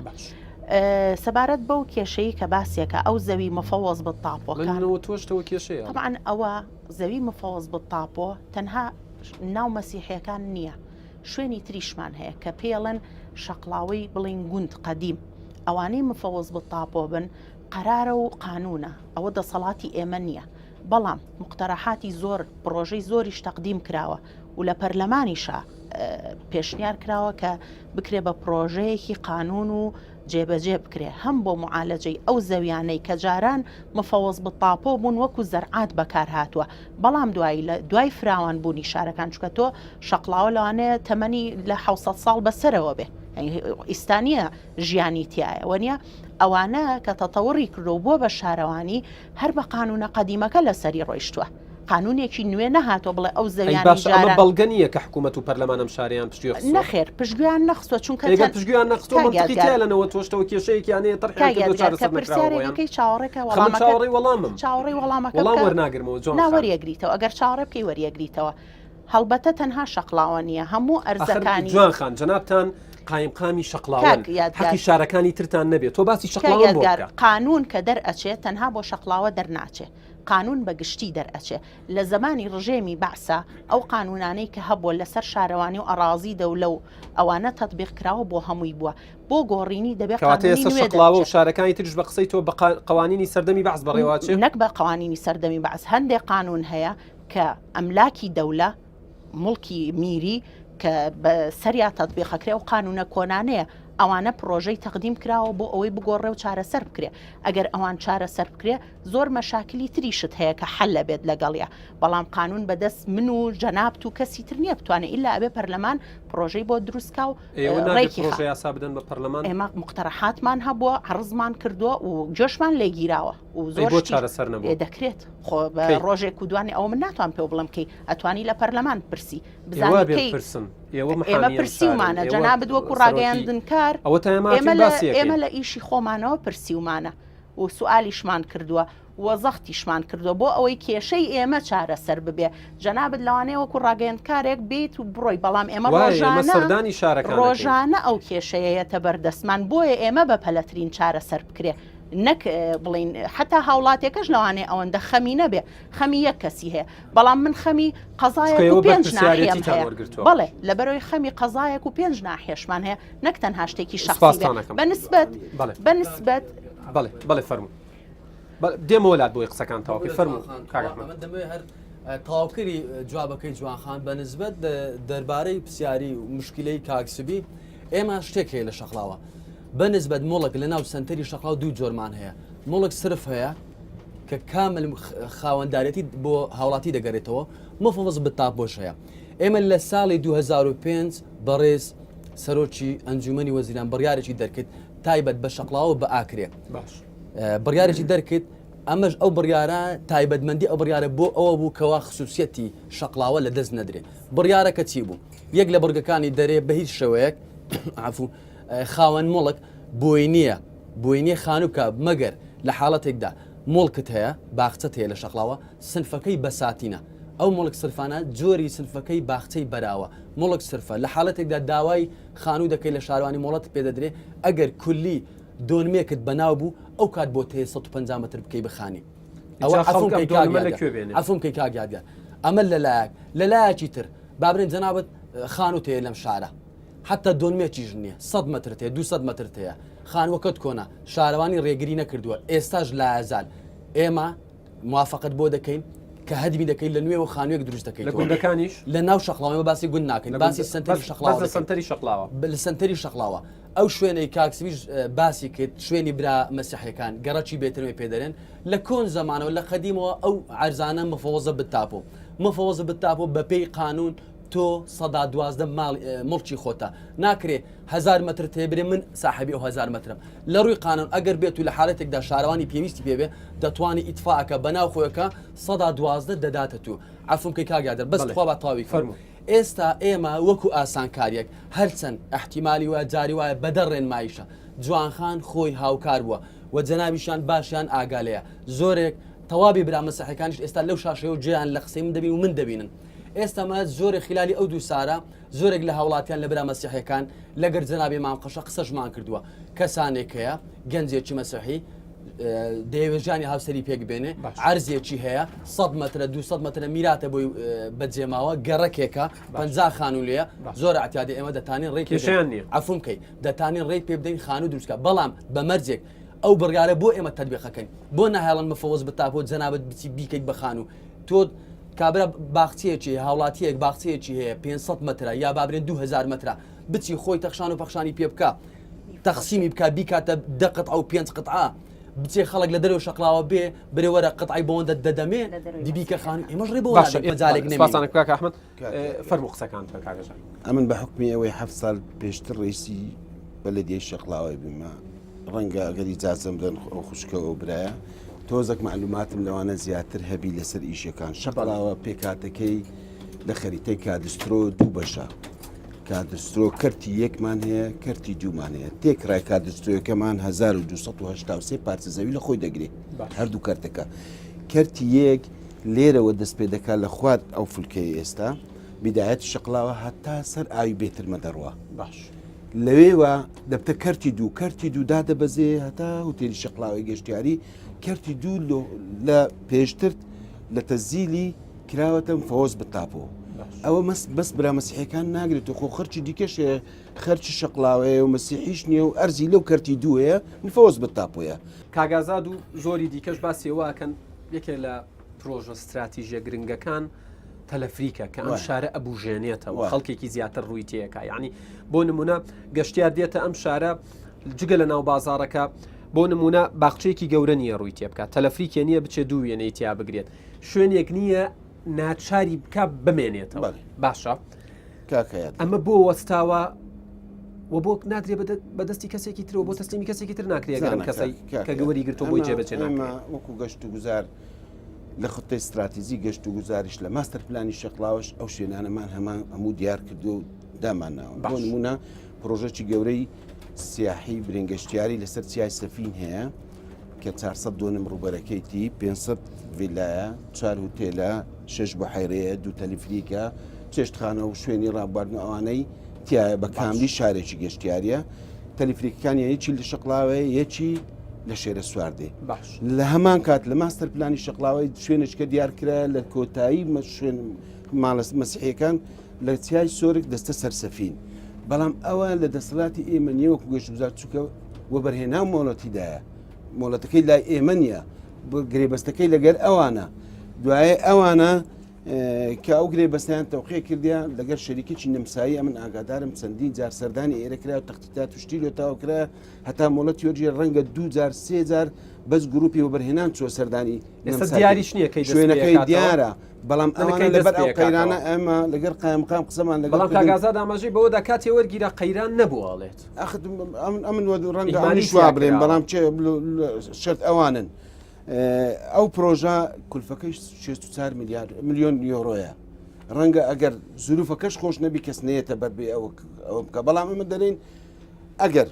سەبارەت بەو کێشەی کە باسیەکە ئەو زەوی مفەوەز بە تاپۆکان تۆشتەوە کێشەیە طبعا ئەوە زەوی مفەوەز بە تاپۆ تەنها ناو مەسیحیەکان نییە شوێنی تریشمان هەیە کە پێڵێن شەقڵاوەی بڵین گوند قەدیم ئەوانەی مفەوەز بە تاپۆ بن قەرارە و قانونە ئەوە دەسەڵاتی ئێمە نییە بەڵام مقتەرەحاتی زۆر پڕۆژەی زۆریش تەقدیم کراوە و لە پەرلەمانیشا پێشنیار کراوە کە بکرێ بە پڕۆژەیەکی قانون و جێبەجێ بکرێ هەم بۆ معالەجەی ئەو زەویانەی کە جاران مفەوەز بالتاپۆ بوون وەکو زەرعات بەکار هاتووە بەڵام دوایی لە دوای فراوان بوونی شارەکان چونکە تۆ شەقڵاوە لەوانەیە تەمەنی لە 600 ساڵ بەسەرەوە بێ ئیستا نییە ژیانی تایە وەنیە ئەوانە کە تەتەوڕی کردو بووە بە شارەوانی هەر بە قانونە قەدیمەکە لەسەری ڕۆیشتووە قانونێکی نوێ نەهاتوە بڵێ ئەو ئەی زەویانەی باشە ئەمە جاران بەڵگە نییە کە حکوومەت و پەرلەمان ئەم شارەیان پشتگوێ خستووە؟ نەخێر پشتگوێیان نەخستوە چونکە ئەگەر تەن پشتگوێیان نەخستووە کاک مەنتقی یادگار تیا لە 98ەوە کێشەیەکیان هەیە طەرحیان کاک کردووە یادگار کە چارەسەر نەکراوە پرسیارێک بۆیان ئەکەی چاوەڕێکە خە من وەڵامەکە چاوەڕێی وەڵامم چاوەڕێی وەڵامەکە وەڵام بکە وەرناگرمەوە جوان نا خان. وەریەگریتەوە ئەگەر چاوەڕێ بکەی وەریەگریتەوە. هەڵبەتە تەنها شەقڵاوە نییە هەموو ئەرزەکانی جوان خان جەنابتان قایمقامی شەقڵاوەن حەقی شارەکانی ترتان نەبێت تۆ باسی شەقڵاوە بۆ بکە. قانون کە دەرئەچێ تەنها بۆ شەقڵاوە دەرناچێ قانون بە گشتی دەرئەچێ لە زەمانی ڕژێمی بەعسا ئەو قانونانەی کە هەبووە لەسەر شارەوانی و ئەڕازی دەولە و ئەوانە تەتبیق کراوە بۆ هەمووی بووە بۆ گۆڕینی دەبێ کەواتە قانونی ئێستا نوێ شەقڵاوە و دەربچێ. شارەکانی تریش بە قسەی تۆ بە قەوانینی سەردەمی بەعس بەڕێوە ئەچێ؟ نەک بە قەوانینی سەردەمی بەعس هەندێ قانون هەیە کە ئەملاکی دەولە موڵکی میری کە بە سەریا تەتبیق ئەکرێ ئەو قانونە کۆنانەیە ئەوانە پڕۆژەی تەقدیم کراوە بۆ ئەوەی بگۆڕێ و چارەسەر بکرێ ئەگەر ئەوان چارەسەر بکرێ زۆر مەشاکلی تریشت هەیە کە حەل ئەبێت لەگەڵیا بەڵام قانون بەدەست من و جەنابت و کەسی تر نییە بتوانێ ئیلا ئەبێ پەرلەمان پڕۆژەی بۆ دروست کا و ئێوە نابێ ڕێکی خا پڕۆژە یاسا بدەن بە پەرلەمان؟ ئێمە مقتەرەحاتمان هەبووە عەڕزمان کردووە و گوێشمان لێ گیراوە و ئەی زۆر بۆ شتی چارەسەر نەبووە؟ ئێ دەکرێت خۆ بە کەی؟ ڕۆژێک و دوانی ئەوە من ناتوانم پێو بڵێم کەی ئەتوانی لە پەرلەمان پرسی ئێوە بزانی بێ کەی پرسن ئێوە ئێمە محامی ئەم شارەن پرسیومانە ئێوە جەنابت وەکو سەرۆکی ڕاگەیاندنکار ئەوە تا ئێمە ئێمە هاتووین لە باسی ئێمە ئەکەین لە ئیشی خۆمانەوە پرسیومانە و سوالیشمان کردووە و زەختیشمان کردووە بۆ ئەوەی کێشەی ئێمە چارەسەر ببێ جەنابت لەوانەیە وەکو ڕاگەیەندکارێک بێیت و بڕۆی بەڵام ئێمە وایە ئێمە ڕۆژانە سەردانی شارەکان ئەکەین. ڕۆژانە ئەو کێشەیە یەتە بەردەستمان بۆیە ئێمە بە پەلەترین چارەسەر بکرێ نەک بڵین حتا هاوڵاتیەکەش لەوانەیە ئەوەندە خەمی نەبێ خەمی یەک کەسی هەیە بەڵام من خەمی چونکە قەزایەک و ئێوە پێنج ناحیەم بەرپرسیارێتیتان هەیە وەرگرتووە. بەڵێ لەبەرەوەی خەمی قەزایەک و پێنج ناحیەشمان هەیە نەک تەنها شتێکی شەخسی بێ سوپاستان ئەکەم. بەنسبەت بەڵێ. بەنسبەت بەڵێ بەڵێ فەرموو. دێمەوە لات بۆی قسەکان تەواوکەی فەرموو کاک ئەحمەد. من دەمەوێت هەر تەواوکەری جوابەکەی جوانخان بە نسبەت دەربارەی پرسیاری و مشکلەی کاک سبی ئێمە شتێک هەیە لە شەقڵاوە بە نسبەت موڵک لە ناو سەنتەری شەقڵاو دوو جۆرمان هەیە موڵک سرف هەیە کە کامل خاوەندارێتی بۆ هاوڵاتی دەگەرێتەوە مفەوەز بتاپۆش هەیە ئێمە لە ساڵی 2005 بەڕێز سەرۆکی ئەنجومەنی وەزیران بڕیارێکی دەرکرد تایبەت بە شەقڵاوە بە ئاکرێ باش بڕیارێکی دەرکرد ئەمەش ئەو بڕیارە تایبەتمەندی ئەو بڕیارە بۆ ئەوە بوو کەوا خسوسیەتی شەقڵاوە لە دەست نەدرێ بڕیارەکە چی بوو یەک لە بڕگەکانی دەرێ بە هیچ شێوەیەک عفو خاوەن موڵک بۆی نییە بۆی نییە خانوو بکە مەگەر لە حاڵەتێکدا موڵکت هەیە باخچەت هەیە لە شەقڵاوە سنفەکەی بەساتینە ئەو موڵک سرفانە جۆری سنفەکەی باخچەی بەراوە موڵک سرفە لە حاڵەتێکدا داوای خانوو دەکەی لە شارەوانی مۆڵەتت پێ دەدرێ ئەگەر کولی دۆنمێکت بەناو بوو ئەو کات بۆت هەیە 150 متر بکەی بخانی ئەوە جا عەفوم خەڵک ئەم کەی کاک دۆنمە لە یادگار کوێ بێنێ؟ عەفوم کەی کاک یادگار ئەمە لەلایەک لەلایەکی تر بابرێن جەنابت خانووت هەیە لەم شارە حتا دۆنمێکیش نییە 100 مترت هەیە 200 مترت هەیە خانووەکەت کۆنە شارەوانی ڕێگری نەکردووە ئێستاش لایەزال ئێمە موافقەت بۆ دەکەین کە هەدمی دەکەین لە نوێوە خانوویەک دروست لە دەکەیتەوە گوندەکانیش لە ناو شەقڵاوە ئێمە باسی گوند ناکەین لە باسی گوند سەنتەری بەس شەقڵاوە بەس لە دەکەین سەنتەری شەقڵاوە لە سەنتەری شەقڵاوە ئەو شوێنەی کاک سویش باسی کرد شوێنی برا مەسیحیەکان گەڕەکی بێترمێ پێ دەرێن لە کۆن زەمانەوە لە قەدیمەوە ئەو عەرزانە مفەوەزە بتاپۆ مفەوەزە بتاپۆ بەپێی قانون تۆ سەدا 12 ماڵ مڵکی خۆتە ناکرێ هزار متر تێبرێ من ساحبی ئەو هزار مترم لە ڕووی قانون ئەگەر بێت و لە حالەتێکدا شارەوانی پێویستی پێبێ دەتوانی ئیتفاکە بەناو خۆیەکە سەدا 12 دەداتە تو عەفوم کەی کاک یادر بەس تخوا با تەواوی کەم فەرموو. ئێستا ئێمە وەکو ئاسانکاریەک هەرچەند ئیحتیمالی وایە جاری وایە بەدەر ڕێنماییشە جوانخان خۆی هاوکار بووە و جەنابیشیان باشیان ئاگا لێیە زۆرێک تەواوی برا مەسیحیەکانیش ئێستا لەو شاشەیەوە گوێیان لە قسەی من دەبین و من دەبینن ئێستا مە زۆرێک خلالی ئەو دوو سارە زۆرێک لە هاوڵاتیان لە برا مەسیحیەکان لەگەر جەنابی مام قەشە قسەشمان کردووە کەسانێک هەیە گەنجێکی مەسیحی دەیەوێت ژیانی هاوسەری پێک بێنێ عەرزێکی هەیە 100 مترە 200 مترە میراتە بۆی بەجێماوە گەڕەکێکە 50 خانوو لێیە زۆر ئەعتیادی ئێمە دەتانین ڕێی پێ کێشەیان نییە. عەفوم کەی دەتانین ڕێی پێ بدەین خانوو دروست کە بەڵام بە مەرجێک ئەو بڕیارە بۆ ئێمە تەتبیقەکەین بۆ ناهێڵن مفەوەز بتاپۆ جەنابت بچی بیکەیت بە خانوو تۆ کابرا باخچەیەکی هاوڵاتیەک باخچەیەکی هەیە 500 مترە یا بابرێن 2000 مترە بچی خۆی تەخشان و پەخشانی پێ بکە تەقسیمی بکا بیکاتە دە قطعە و پێنج قطعە بچێ خەڵک لە دەرەوە شەقڵاوە بێ برێ وەرە قطعی بۆندە دەدەمێ دیبیکە خان ئێمەش ڕێ بۆ باشە مەجالێک نەمێنێ. سپاسانە کاک ئەحمەد فەرموو قسەکان بکە کاکە ژان. ئەمن بە حوکمی ئەوەی هەفت سال پێشتر ڕئیسی بەلەدیەی شەقڵاوەی بوومە ڕەنگە ئەگەر ئیجازەم بدەن ئەو خوشکە ئەو برایە تۆزەک مەعلوماتم لەوانە زیاتر هەبی لەسەر ئیشەکان شەقڵاوە پێکهاتەکەی لە خەریتەی کادسترۆ دوو بەشە کادسترۆ کەرتی یەکمان هەیە کەرتی دوومان هەیە تێکڕای کادسترۆیەکەمان 1283 پارچە زەوی لە خۆی دەگرێت هەردوو کەرتەکە کەرتی یەک لێرەوە دەست پێ دەکات لە خوار ئەو فلکەی ئێستا. بیدایەتی شەقڵاوە هەتا سەر ئاوی بێترمە دەڕوا. باش. لەوێوە دەبتە کەرتی دوو، کەرتی دوو دادەبەزێ هەتا هوتێلی شەقڵاوەی گەشتیاری، کەرتی دوو لە پێشتر لە تەزیلی کراوەتە مفەوەز بە تاپۆ. ئەوە مەس بەس برا مەسیحیەکان ناگرێت و خۆ خەرچی دیکەش هەیە خەرچی شەقڵاوەیە و مەسیحیش نییە و ئەرزی لەو کەرتی دوو هەیە مفەوەز بە تاپۆیە. کاک ئازاد و زۆری دیکەش باسی ئەوە ئەکەن یەکێ لە پرۆژە ستراتیژیە گرنگەکان تەلەفریکە کە ئەم شارە ئەبوژێنێتەوە خەڵکێکی زیاتر ڕووی تێکا یعنی بۆ نمونە گەشتیار دێتە ئەم شارە جگە لە ناو بازارەکە بۆ نمونە باخچەیەکی گەورە نییە ڕووی تێ بکات تەلەفریکێ نییە بچێت دوو وێنەی تیا بگرێت شوێنێک نییە ناچاری بک بمێنێتەوە باشە ئەمە بۆ وەستاوە و بۆ نادرێ بەدەستی کەسێکی ترەوە بۆ تەسلیمی کەسێکی تر ناکرێت گەرم کەسەی کە گەوەری گرتو بۆی جێبەجێ وەکو گەشت و گوزار لە خودتەی ستراتیزی گەشت و گوزاریش لە ماستەر پلانی شەقڵاوەش ئەو شوێنانەمان هەمان هەموو دیار کردو و دامان ناوە بۆ نمونە پرۆژەکی گەورەی سیاحی برێنگەشتیاری لەسەر چیای سەفین هەیە کە 400 دۆنم ڕووبەرەکەیتی 500 ڤیلایە چوار هوتێلە شش بحیرەیە دوو تەلیفریکە چێشتخانە و شوێنی ڕابواردن و ئەوانەی تایە بە کاملی شارێکی گەشتیاریە تەلیفریکەکان یەکی لە شەقڵاوەیە یەکی لە شێرە سوار دێ باش لە هەمان کات لە ماستەر پلانی شەقلاوەی شوێنێک کە دیار کرایە لە کۆتایی شوێن ماڵە مەسیحیەکان لە چیای سۆرک دەستە سەرسەفین بەڵام ئەوە لە دەسەڵاتی ئێمە نییە وەکو گەشتگوزار چونکە وەبەرهێنان مۆڵەتیدایە مۆڵەتەکەی لای ئێمە نییە گرێبەستەکەی لەگەر ئەوانە دوایە ئەوانە کە ئەو گرێبەستیان تەوقێ کردیا لەگەر شەریکێکی نەمسایی ئەمن ئاگادارم چەندین جار سەردانی ئێرە کرا و تەختیتات و شتی لۆ تاو کرا هەتا مۆڵەتی وەرگێ ڕەنگە دوو جار سێ جار بەس گروپی وەبەرهێنان چوە سەردانی ئێستا دیاریش نییە کەی شوێنەکەی دیارە بەڵام ئەوانە لەبەر ئەو قەیرانە ئێمە لەگەر قایمقام قسەمان لەگەڵ بەڵام کاک ئازاد ئاماژەی بەوەدا کاتێ وەرگیرا قەیران نەبوو ئەڵێت ئەخ ئەمن ڕەنگە ئەمنیش وا بڵێم بەڵام چێ شەرت ئەوانن ئەو پرۆژە کولفەکەی 64 میلیارد میلیۆن یۆرۆیە ڕەنگە ئەگەر زروفەکەش خۆش نەبی کەس نێتە بەر بێ ئەوە بکە بەڵام ئەمە دەرین ئەگەر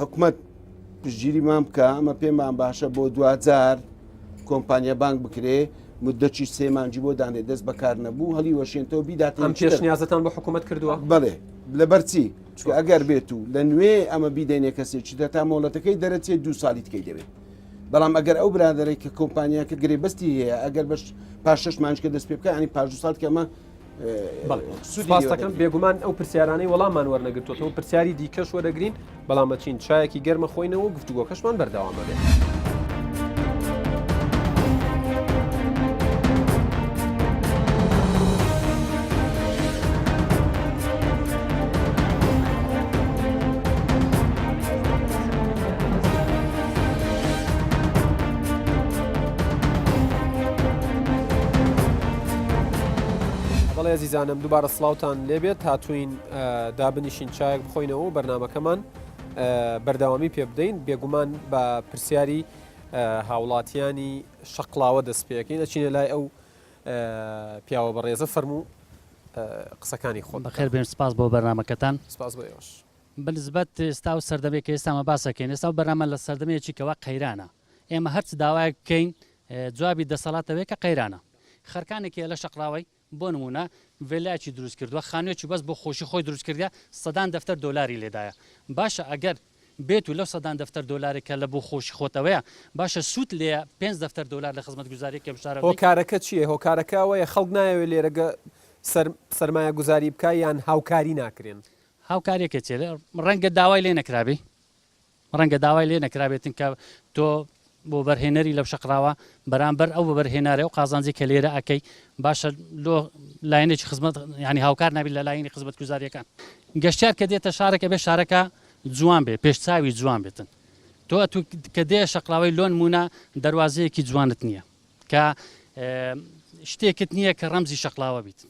حکومت پشتگیریمان بکە ئەمە پێمان باشە بۆ دواجار کۆمپانیا بانک بکرێ مدەچی سێ مانگی بۆ دانێ دەست بەکار نەبوو هەڵی وەشێنتەوە بیدات ئەم پێشنیازتان بۆ حکوومەت کردووە بەڵێ لەبەرچی چونکە ئەگەر بێت و لە نوێ ئەمە بیدەینێ کەسێکی تا مۆڵەتەکەی دەرەچێت دوو ساڵی تکەی دەبێت بەڵام ئەگەر ئەو برادەرەی کە کۆمپانیاکە گرێبەستی هەیە ئەگەر بەش پاش شش مانجکە دەست پێ بکە ینی پاش دو ساڵ کەمە سوپاس دەکەم بێگومان ئەو پرسیارانەی وەڵاممان وەرنەگرتوەوە پرسیاری دیکەش وەرەگرین بەڵام ئەچین چایەکی گەرمە خۆینەوە و گفتوگۆکەشمان بەردەوامە بێت. بەڵێ ئەزیزانم دووبارە سڵاوتان لێبێت هاتوین دابنیشین چایەک بخۆینەوە و بەرنمەکەمان بەردەوامی پێ بدەین بێگومان بە پرسیاری هاوڵاتیانی شەقلاوە دەست پێەکەین ئەچینە لای ئەو پیاوە بەڕێزە فەرموو قسەکانی خۆ بەخێر بێن سپاس بۆ بەرنمەکەتان سپاس بۆ ئێوەش بەنسبەت ئێستا و سەردەمێک کە ئێستا مە باسەکەین ئێستا و بەرنامە لە سەردەمێکی کەوا قەیرانە ئێمە هەرچ داوایەک بکەین جوابی دەسەڵات ئەوەیە کە قەیرانە خەرکانێکی لە شەقڵاوەی بۆ نمونە ڤێلایەکی دروست کردووە خانوویەکی بەس بۆ خۆشی خۆی دروست کردە سەدان دەفتەر دۆلاری لێدایە باشە ئەگەر بێت و لەو سەدان دەفتەر دۆلارێک کە لە بۆ خۆشی خۆتەوەیە باشە سوود لێ پێنج دەفتەر دۆلار لە خزمەتگوزاری کەم شارە هۆکارەکە چییە هۆکارەکە ئەوەیە خەڵک نایەوێت لێرە سەرمایەگوزاری بکا یان هاوکاری ناکرێن؟ هاوکاریەکە چیە ڕەنگە داوای لێ نەکرابێ ڕەنگە داوای لێ نەکرابێتن کە تۆ بۆ بەرهێنەری لەو شەقراوە بەرامبەر ئەو بەبەرهێنارە و قازانجی کە لێرە ئەەکەی باشە لۆ لایەنێکی خزمەت ینی هاوکار نابیت لە لایەنی خزمەت گوزاریەکان گەشتیار کە دێتە شارێکە بێ شارەکە جوان بێ پێش چاوی جوان بێتن تۆ ئەتو کە دێ شەقلاوەی لۆن مونە دەواازەیەکی جوانت نییە کە شتێکت نییە کە ڕەمزی شەقلاوە بیت.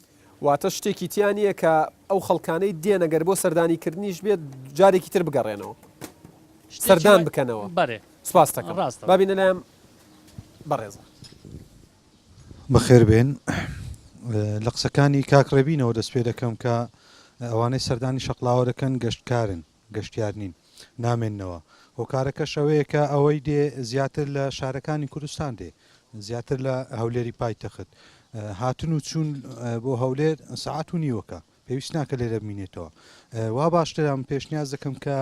واتە شتێکی تیا نییە کە ئەو خەڵکانەی دێن ئەگەر بۆ سەردانی کردنیش بێت جارێکی تر بگەڕێنەوە سەردان بکەنەوە. بەرێ. سپاست دەکەم. ڕاستە. با بینە لای ئەم بەڕێزە. بەخێر بێن. لە قسەکانی کاک ڕێبینەوە دەست پێ دەکەم کە ئەوانەی سەردانی شەقڵاوە دەکەن گەشتکارن، گەشتیار نین، نامێننەوە. هۆکارەکەش ئەوەیە کە ئەوەی دێ زیاتر لە شارەکانی کوردستان دێ زیاتر لە هەولێری پایتەخت. هاتن و چوون بۆ هەولێر سەعات و نیوەکە پێویست ناکە لێرە بمینێتەوە. وا باشترە من پێشنیاز دەکەم کە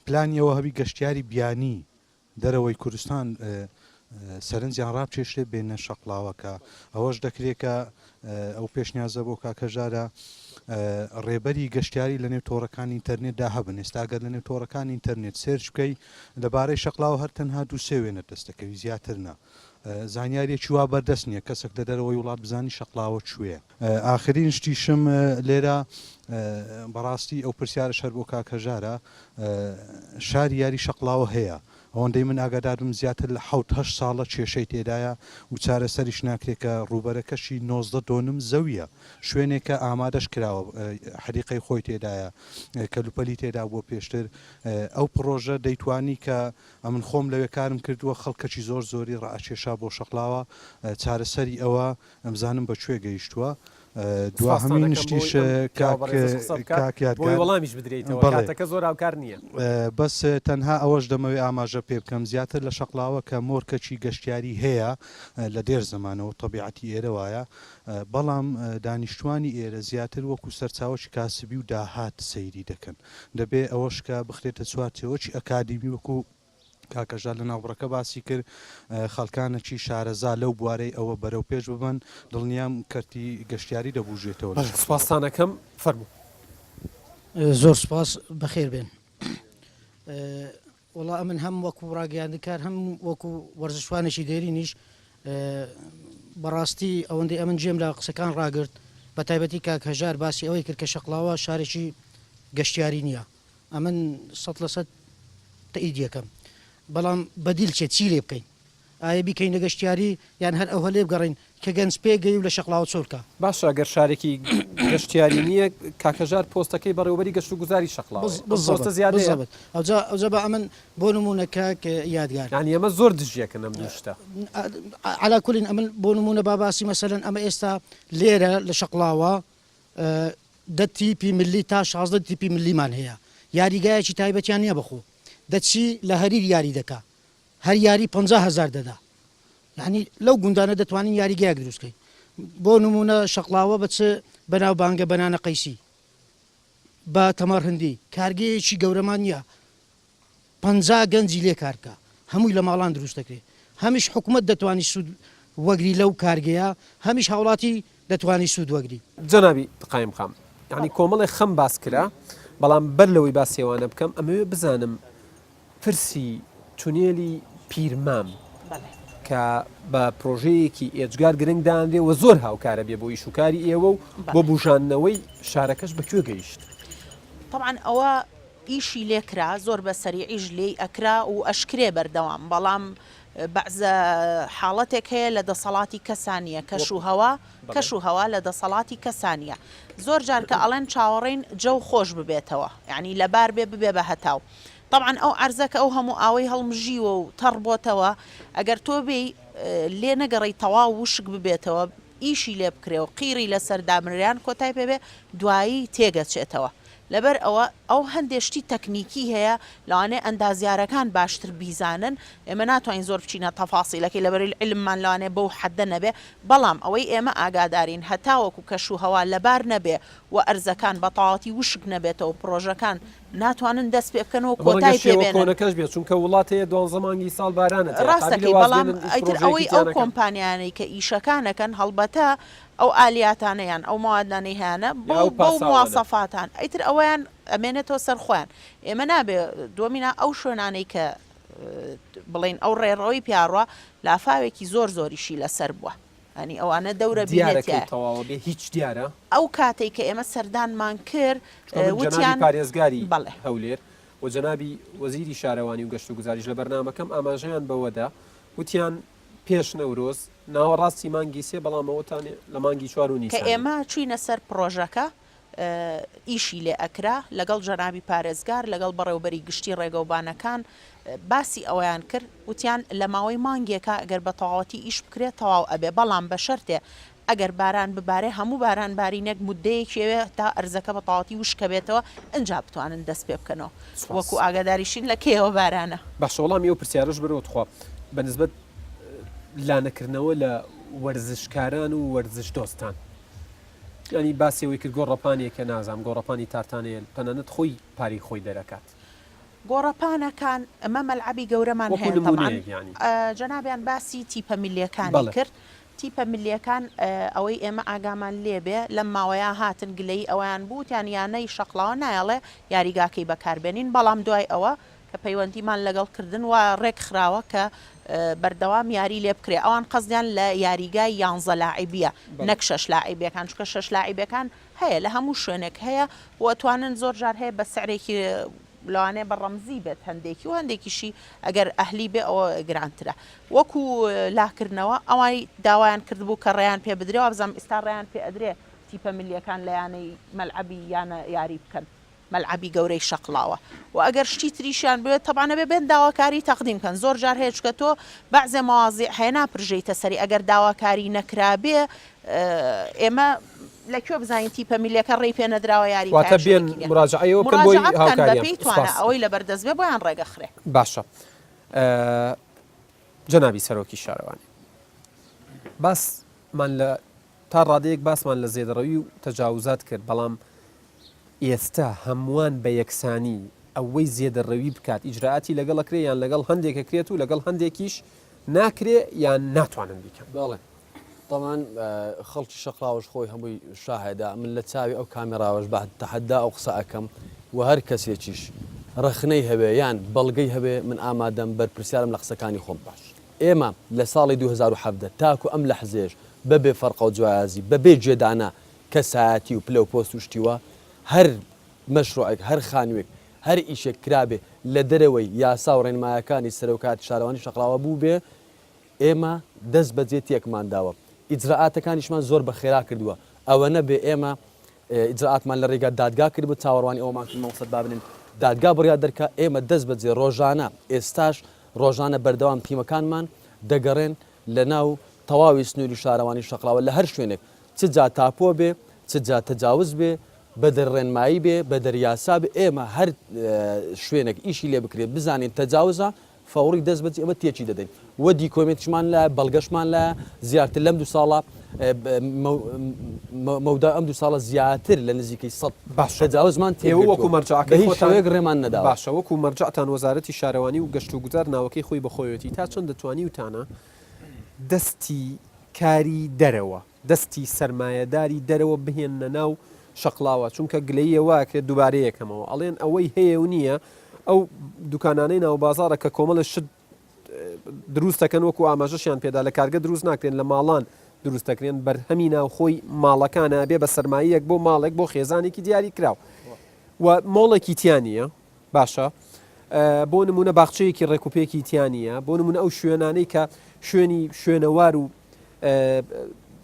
پلانی ئەوە هەبی گەشتیاری بیانی دەرەوەی کوردستان سەرنجیان ڕابکێشرێ بێنە شەقڵاوە کە ئەوەش دەکرێ کە ئەو پێشنیازە بۆ کاک هەژارە ڕێبەری گەشتیاری لە نێو تۆڕەکانی ئینتەرنێتدا هەبن ئێستا گەر لە نێو تۆڕەکانی ئینتەرنێت search بکەی لەبارەی شەقڵاوە هەر تەنها دوو سێ وێنەت دەست دەکەوی زیاتر نا زانیاریەکی وا بەردەست نییە کەسێک لە دەرەوەی وڵات بزانی شەقڵاوە کوێیە. ئاخرین شتیشم لێرە بەڕاستی ئەو پرسیارەش هەر بۆ کاک هەژارە شاری یاری شەقڵاوە هەیە ئەوەندەی من ئاگادار بم زیاتر لە حەوت هەشت ساڵە کێشەی تێدایە و چارەسەریش ناکرێت کە ڕووبەرەکەشی 19 دۆنم زەویە شوێنێکە ئامادەش کراوە حەدیقەی خۆی تێدایە کەلوپەلی تێدا بووە پێشتر ئەو پڕۆژە دەیتوانی کە ئەمن خۆم لەوێ کارم کردووە خەڵکەکی زۆر زۆری ڕائەکێشا بۆ شەقڵاوە چارەسەری ئەوە ئەمزانم بە کوێ گەیشتووە دواهەمین شتیش کاک کاک یادگار وەڵامیش بدرێیتەوە بەڵێ کاتەکە زۆر هاوکار نییە. بەس تەنها ئەوەش دەمەوێ ئاماژە پێ بکەم زیاتر لە شەقڵاوە کە مۆرکەکی گەشتیاری هەیە لە دێر زەمانەوە تەبیعەتی ئێرە وایە بەڵام دانیشتوانی ئێرە زیاتر وەکو سەرچاوەکی کاسبی و داهات سەیری دەکەن دەبێ ئەوەش کە بخرێتە چوارچێوەکی ئەکادیمی وەکو کاک هەژار لە ناوبڕەکە باسی کرد خەڵکانەکی شارەزا لەو بوارەی ئەوە بەرەو پێش ببەن دڵنیام کەرتی گەشتیاری دەبوژێتەوە لە بەڵێ شەقڵاوە. سوپاستان ئەکەم فەرموو. زۆر سوپاس بەخێر بێن. وەڵا ئەمن هەم وەکو ڕاگەیاندنکار هەم وەکو وەرزشوانێکی دێرینیش بەڕاستی ئەوەندەی ئەمن گوێم لە قسەکان ڕاگرت بە تایبەتی کاک هەژار باسی ئەوەی کرد کە شەقڵاوە شارێکی گەشتیاری نییە ئەمن 100% تەئید یەکەم بەڵام بەدیل چێ چی لێ بکەین ئایە بیکەینە گەشتیاری یان هەر ئەوه لێ بگەڕین کە گەنج پێ گەی و لە شەقڵاوە چۆل کا. باشە گەر شارێکی گەشتیاری نییە کاک هەژار پۆستەکەی بەڕێوەبەری گەشتوگوزاری شەقڵاوەیە ئەم پۆستە زیادەیە؟ بالضبط ئەوجا ئەوجا با ئەمن بۆ نموونە کاک یادگار. یانی ئەمە زۆر دژیەکن ئەم دوو شتە. عەلا کولین ئەمن بۆ نموونە با باسی مەسەلەن ئەمە ئێستا لێرە لە شەقڵاوە دە تیپی ملی تا 16 تیپی ملیمان هەیە یاریگایەکی تایبەتیان نییە بەخۆ دەچی لە هەریر یاری دەکا هەر یاری 50 هەزار دەدا یعنی لەو گوندانە دەتوانین یاریگایەک دروست کەین بۆ نمونە شەقڵاوە بە چ بەناوبانگە بەنانە قەیسی بە تەمەڕ هندی کارگەیەکی گەورەمان نییە 50 گەنجی لێ کار بکە هەمووی لە ماڵان دروست دەکرێت هەمیش حکومت دەتوانی سوود وەگری لەو کارگەیە هەمیش هاوڵاتی دەتوانی سوود وەگری. جەنابی قایمقام یانی کۆمەڵێ خەم باس کرا بەڵام بەر لەوەی باسی ئەوانە بکەم ئەمەوێ بزانم پرسی تونێلی پیرمام کە بە پرۆژەیەکی ئێجگار گرنگ دانرێ و زۆر هاوکارە بێ بۆ ئیش و کاری ئێوە و بۆ بوژاندنەوەی شارەکەش بە کوێ گەیشت؟ تەبعەن ئەوە ئیشی لێ کرا زۆر بە سەریعیش لێی ئەکرا و ئەشکرێ بەردەوام بەڵام بەعزە حاڵەتێک هەیە لە دەسەڵاتی کەسا نییە کەش و هەوا کەش و هەوا لە دەسەڵاتی کەسا نییە زۆر جار کە ئەڵێن چاوەڕێین جەو خۆش ببێتەوە یانی لەبار بێ ببێ بە هەتاو تەبعەن ئەو عەرزە کە ئەو هەموو ئاوەی هەڵمژیوە و تەڕ بۆتەوە ئەگەر تۆ بێی لێ نەگەڕێی تەواو وشک ببێتەوە ئیشی لێ بکرێ و قیڕی لەسەر دابنرێ یان کۆتای پێ بێ دوایی تێگەچێتەوە لەبەر ئەوە ئەو هەندێ شتی تەکنیکی هەیە لەوانەیە ئەندازیارەکان باشتر بیزانن ئێمە ناتوانین زۆر بچینە تەفاسیلەکەی لەبەرەی عیلممان لەوانەیە بەو حەدە نەبێ بەڵام ئەوەی ئێمە ئاگادارین هەتاوەکو کەش و هەوا لەبار نەبێ و ئەرزەکان بە تەواوەتی وشک نەبێتەوە پڕۆژەکان ناتوانن دەست پێ بکەن و ڕەنگە کۆتای پێ شێوە بێنن. کۆنەکەش بێت چونکە وڵات هەیە دوانزە مانگی ساڵ بارانە تیایە ڕاست قابیلە دەکەی واز بەڵام بێنن هیچ ئیتر پڕۆژەیەکی ئەوەی تیا ئەو نەکەن. کۆمپانیانەی کە ئیشەکان ئەکەن هەڵبەتە ئەو ئالیاتانە یان ئەو مەوادانەی هەیانە یا بەو ئەو بەو پاساوانە. مواسەفاتان ئیتر ئەوەیان ئەمێنێتەوە سەر خۆیان ئێمە نابێ دووەمینا ئەو شوێنانەی کە بڵێین ئەو ڕێڕەوەی پیاڕوا لافاوێکی زۆر زۆریشی لەسەر بووە یانی ئەوانە دەورە دیارە بینێت کەی تیایە. تەواوە بێ هیچ دیارە؟ ئەو کاتەی کە ئێمە سەردانمان کرد چونکە من جەنابی وتیان پارێزگاری بەڵێ. هەولێر و جەنابی وەزیری شارەوانی و گەشتوگوزاریش لە بەرنامەکەم ئاماژەیان بەوەدا وتیان پێش نەورۆز ناوەڕاستی مانگی سێ بەڵام ئەوەتان لە مانگی چوار و کە نیسانێ. ئێمە چووینە سەر پڕۆژەکە. ئیشی لێ ئەکرا لەگەڵ جەنابی پارێزگار لەگەڵ بەڕێوبەری گشتی ڕێگەوبانەکان باسی ئەوەیان کرد وتیان لە ماوەی مانگێکا گەر بە تەواوەتی ئیش بکرێ تەواو ئەبێ بەڵام بە شەرتێ ئەگەر باران ببارێ هەموو باران بارینێک مودەیەکی ئەوێ تا ئەرزەکە بە تەواوەتی وشکەبێتەوە ئنجا بتوانن دەست پێ بکەنەوە سوپاس. وەکو ئاگاداریشین لە کەیەوە بارانە. باشە وەڵامی ئەو پرسیارەش بەرەوە تخوا بە نسبەت لانەکردنەوە لە وەرزشکاران و وەرزش دۆستان یانی باسی ئەوەی کرد گۆڕەپانێکە نازانم گۆڕەپانی تارتانەیە تەنانەت خۆی پارەی خۆی دەرەکات. گۆڕەپانەکان ئەمە مەلعەبی گەورەمان وەکو هەیە تەبعەن نمونەیەک یانی. جەنابیان باسی تیپە میللیەکانی بەڵێ. کرد تیپە میللیەکان ئەوەی ئێمە ئاگامان لێ بێ لەم ماوەیە هاتن گلەیی ئەوەیان بوو وتیان یانەی شەقڵاوە نایەڵێ یاریگاکەی بەکاربێنین بەڵام دوای ئەوە کە پەیوەندیمان لەگەڵ کردن وا ڕێک خراوە کە بەردەوام یاری لێ بکرێ ئەوان قەزدیان لە یاریگای یانزە لاعیبیە بەڵێ. نەک شەش لاعیبیەکان چونکە شەش لاعیبەکان هەیە لە هەموو شوێنێک هەیە و ئەتوانن زۆر جار هەیە بە سعرێکی لەوانەیە بە ڕەمزی بێت هەندێکی و هەندێکیشی ئەگەر ئەهلی بێ ئەوە گرانترە وەکو لاکردنەوە ئەوای داوایان کردبوو کە ڕێیان پێ بدرێ وابزانم ئیستا ڕێیان پێ ئەدرێ تیپە ملیەکان لە یانەی مەلعەبی یانە یاری بکەن مەلعەبی گەورەی شەقڵاوە و ئەگەر شتی تریشیان بوێت تەبعەن ئەبێ بێن داواکاری تەقدیم کەن زۆر جار هەیە چونکە تۆ بەعزێ مەوازیع هەیە ناپرژێیتە سەری ئەگەر داواکاری نەکرابێ ئێمە لە کوێ بزانین تیپە میلەکە ڕێی پێ نەدراوە یاری واتە بێن مراجعەی ئەوە بکەن بۆی مراجعە بکەن هاوکاریان بەپێی توانا سپاس. ئەوەی لەبەردەست بێ بۆیان ڕێگە خرێ. باشە جەنابی سەرۆکی شارەوانی باسمان لە تا ڕادەیەک باسمان لە زێدەڕەوی و تەجاوزات کرد، بەڵام ئێستا هەمووان بە یەکسانی ئەوەی زێدەڕەوی بکات ئیجرائاتی لەگەڵ ئەکرێ یان لەگەڵ هەندێک ئەکرێت و لەگەڵ هەندێکیش ناکرێ یان ناتوانن بیکەن. بەڵێ تەبعەن خەڵکی شەقڵاوەش خۆی هەمووی شاهێدە من لە چاوی ئەو کامێراوەش بە تەحەدا ئەو قسە ئەکەم و هەر کەسێکیش ڕەخنەی هەبێ یان بەڵگەی هەبێ من ئامادەم بەرپرسیارم لە قسەکانی خۆم. ئێمە لە ساڵی 2017 تاکو ئەم لەحزەیەش بەبێ فەرقەو جوایازی، بەبێ گوێدانە کەسایەتی و پلەو پۆست و شتی وا، هەر مەشروعێک، هەر خانووێک، هەر ئیشێک کرابێ لە دەرەوەی یاسا و ڕێنمایەکانی سەرۆکایەتی شارەوانی شەقڵاوە بووبێ، ئێمە دەست بەجێ تێکمان داوە. ئیجرائاتەکانیشمان زۆر بە خێرا کردووە. ئەوە نەبێ ئێمە ئیجرائاتمان لە ڕێگا دادگا کردبوو، چاوەڕوانی ئەوەمان کرد مەقسەد با بنێن دادگا بڕیار دەرکا، ئێمە دەست بەجێ ڕۆژانە ئێستاش ڕۆژانە بەردەوام تیمەکانمان دەگەڕێن لە ناو تەواوی سنووری شارەوانی شەقڵاوە لە هەر شوێنێک چ جا تاپۆ بێ چ جا تەجاوز بێ بەدەر ڕێنمایی بێ بەدەر یاسا بێ ئێمە هەر شوێنێک ئیشی لێ بکرێ بزانین تەجاوزە فەوڕی دەست بەجێ ئێمە تێکی دەدەین و دیکۆمێنتیشمان لایە بەڵگەشمان لایە زیاتر لەم دوو ساڵە مەودا ئەم دوو ساڵە زیاتر لە نزیکەی سەد باشە تەجاوزمان ئێوە تێکگرتووە وەکو بە مەرجەعەکەی هیچ خۆتان شێوەیەک ڕێمان نەداوە. باشە وەکو مەرجەعتان وەزارەتی شارەوانی و گەشتوگوزار ناوەکەی خۆی بەخۆیەتی تا چەند توانیوتانە دەستی کاری دەرەوە دەستی سەرمایەداری دەرەوە بهێننە ناو شەقڵاوە چونکە گلەییە وا ئەکرێت دوبارەیەکەمەوە ئەڵێن ئەوەی هەیە و نییە ئەو دوکانانەی ناوبازاڕە کە کۆمەڵێ شت دروست دەکەن وەکو ئاماژەشیان پێدا لە کارگە دروست ناکرێن لە ماڵان دروست دەکرێن بەرهەمی ناوخۆی ماڵەکانە بێ بە سەرمایەک بۆ ماڵێک بۆ خێزانێکی دیاری کراو و مۆڵێکی تیا نییە باشە بۆ نمونە باخچەیەکی ڕێکوپێکی تیا نییە بۆ نمونە ئەو شوێنانەی کە شوێنی شوێنەوار و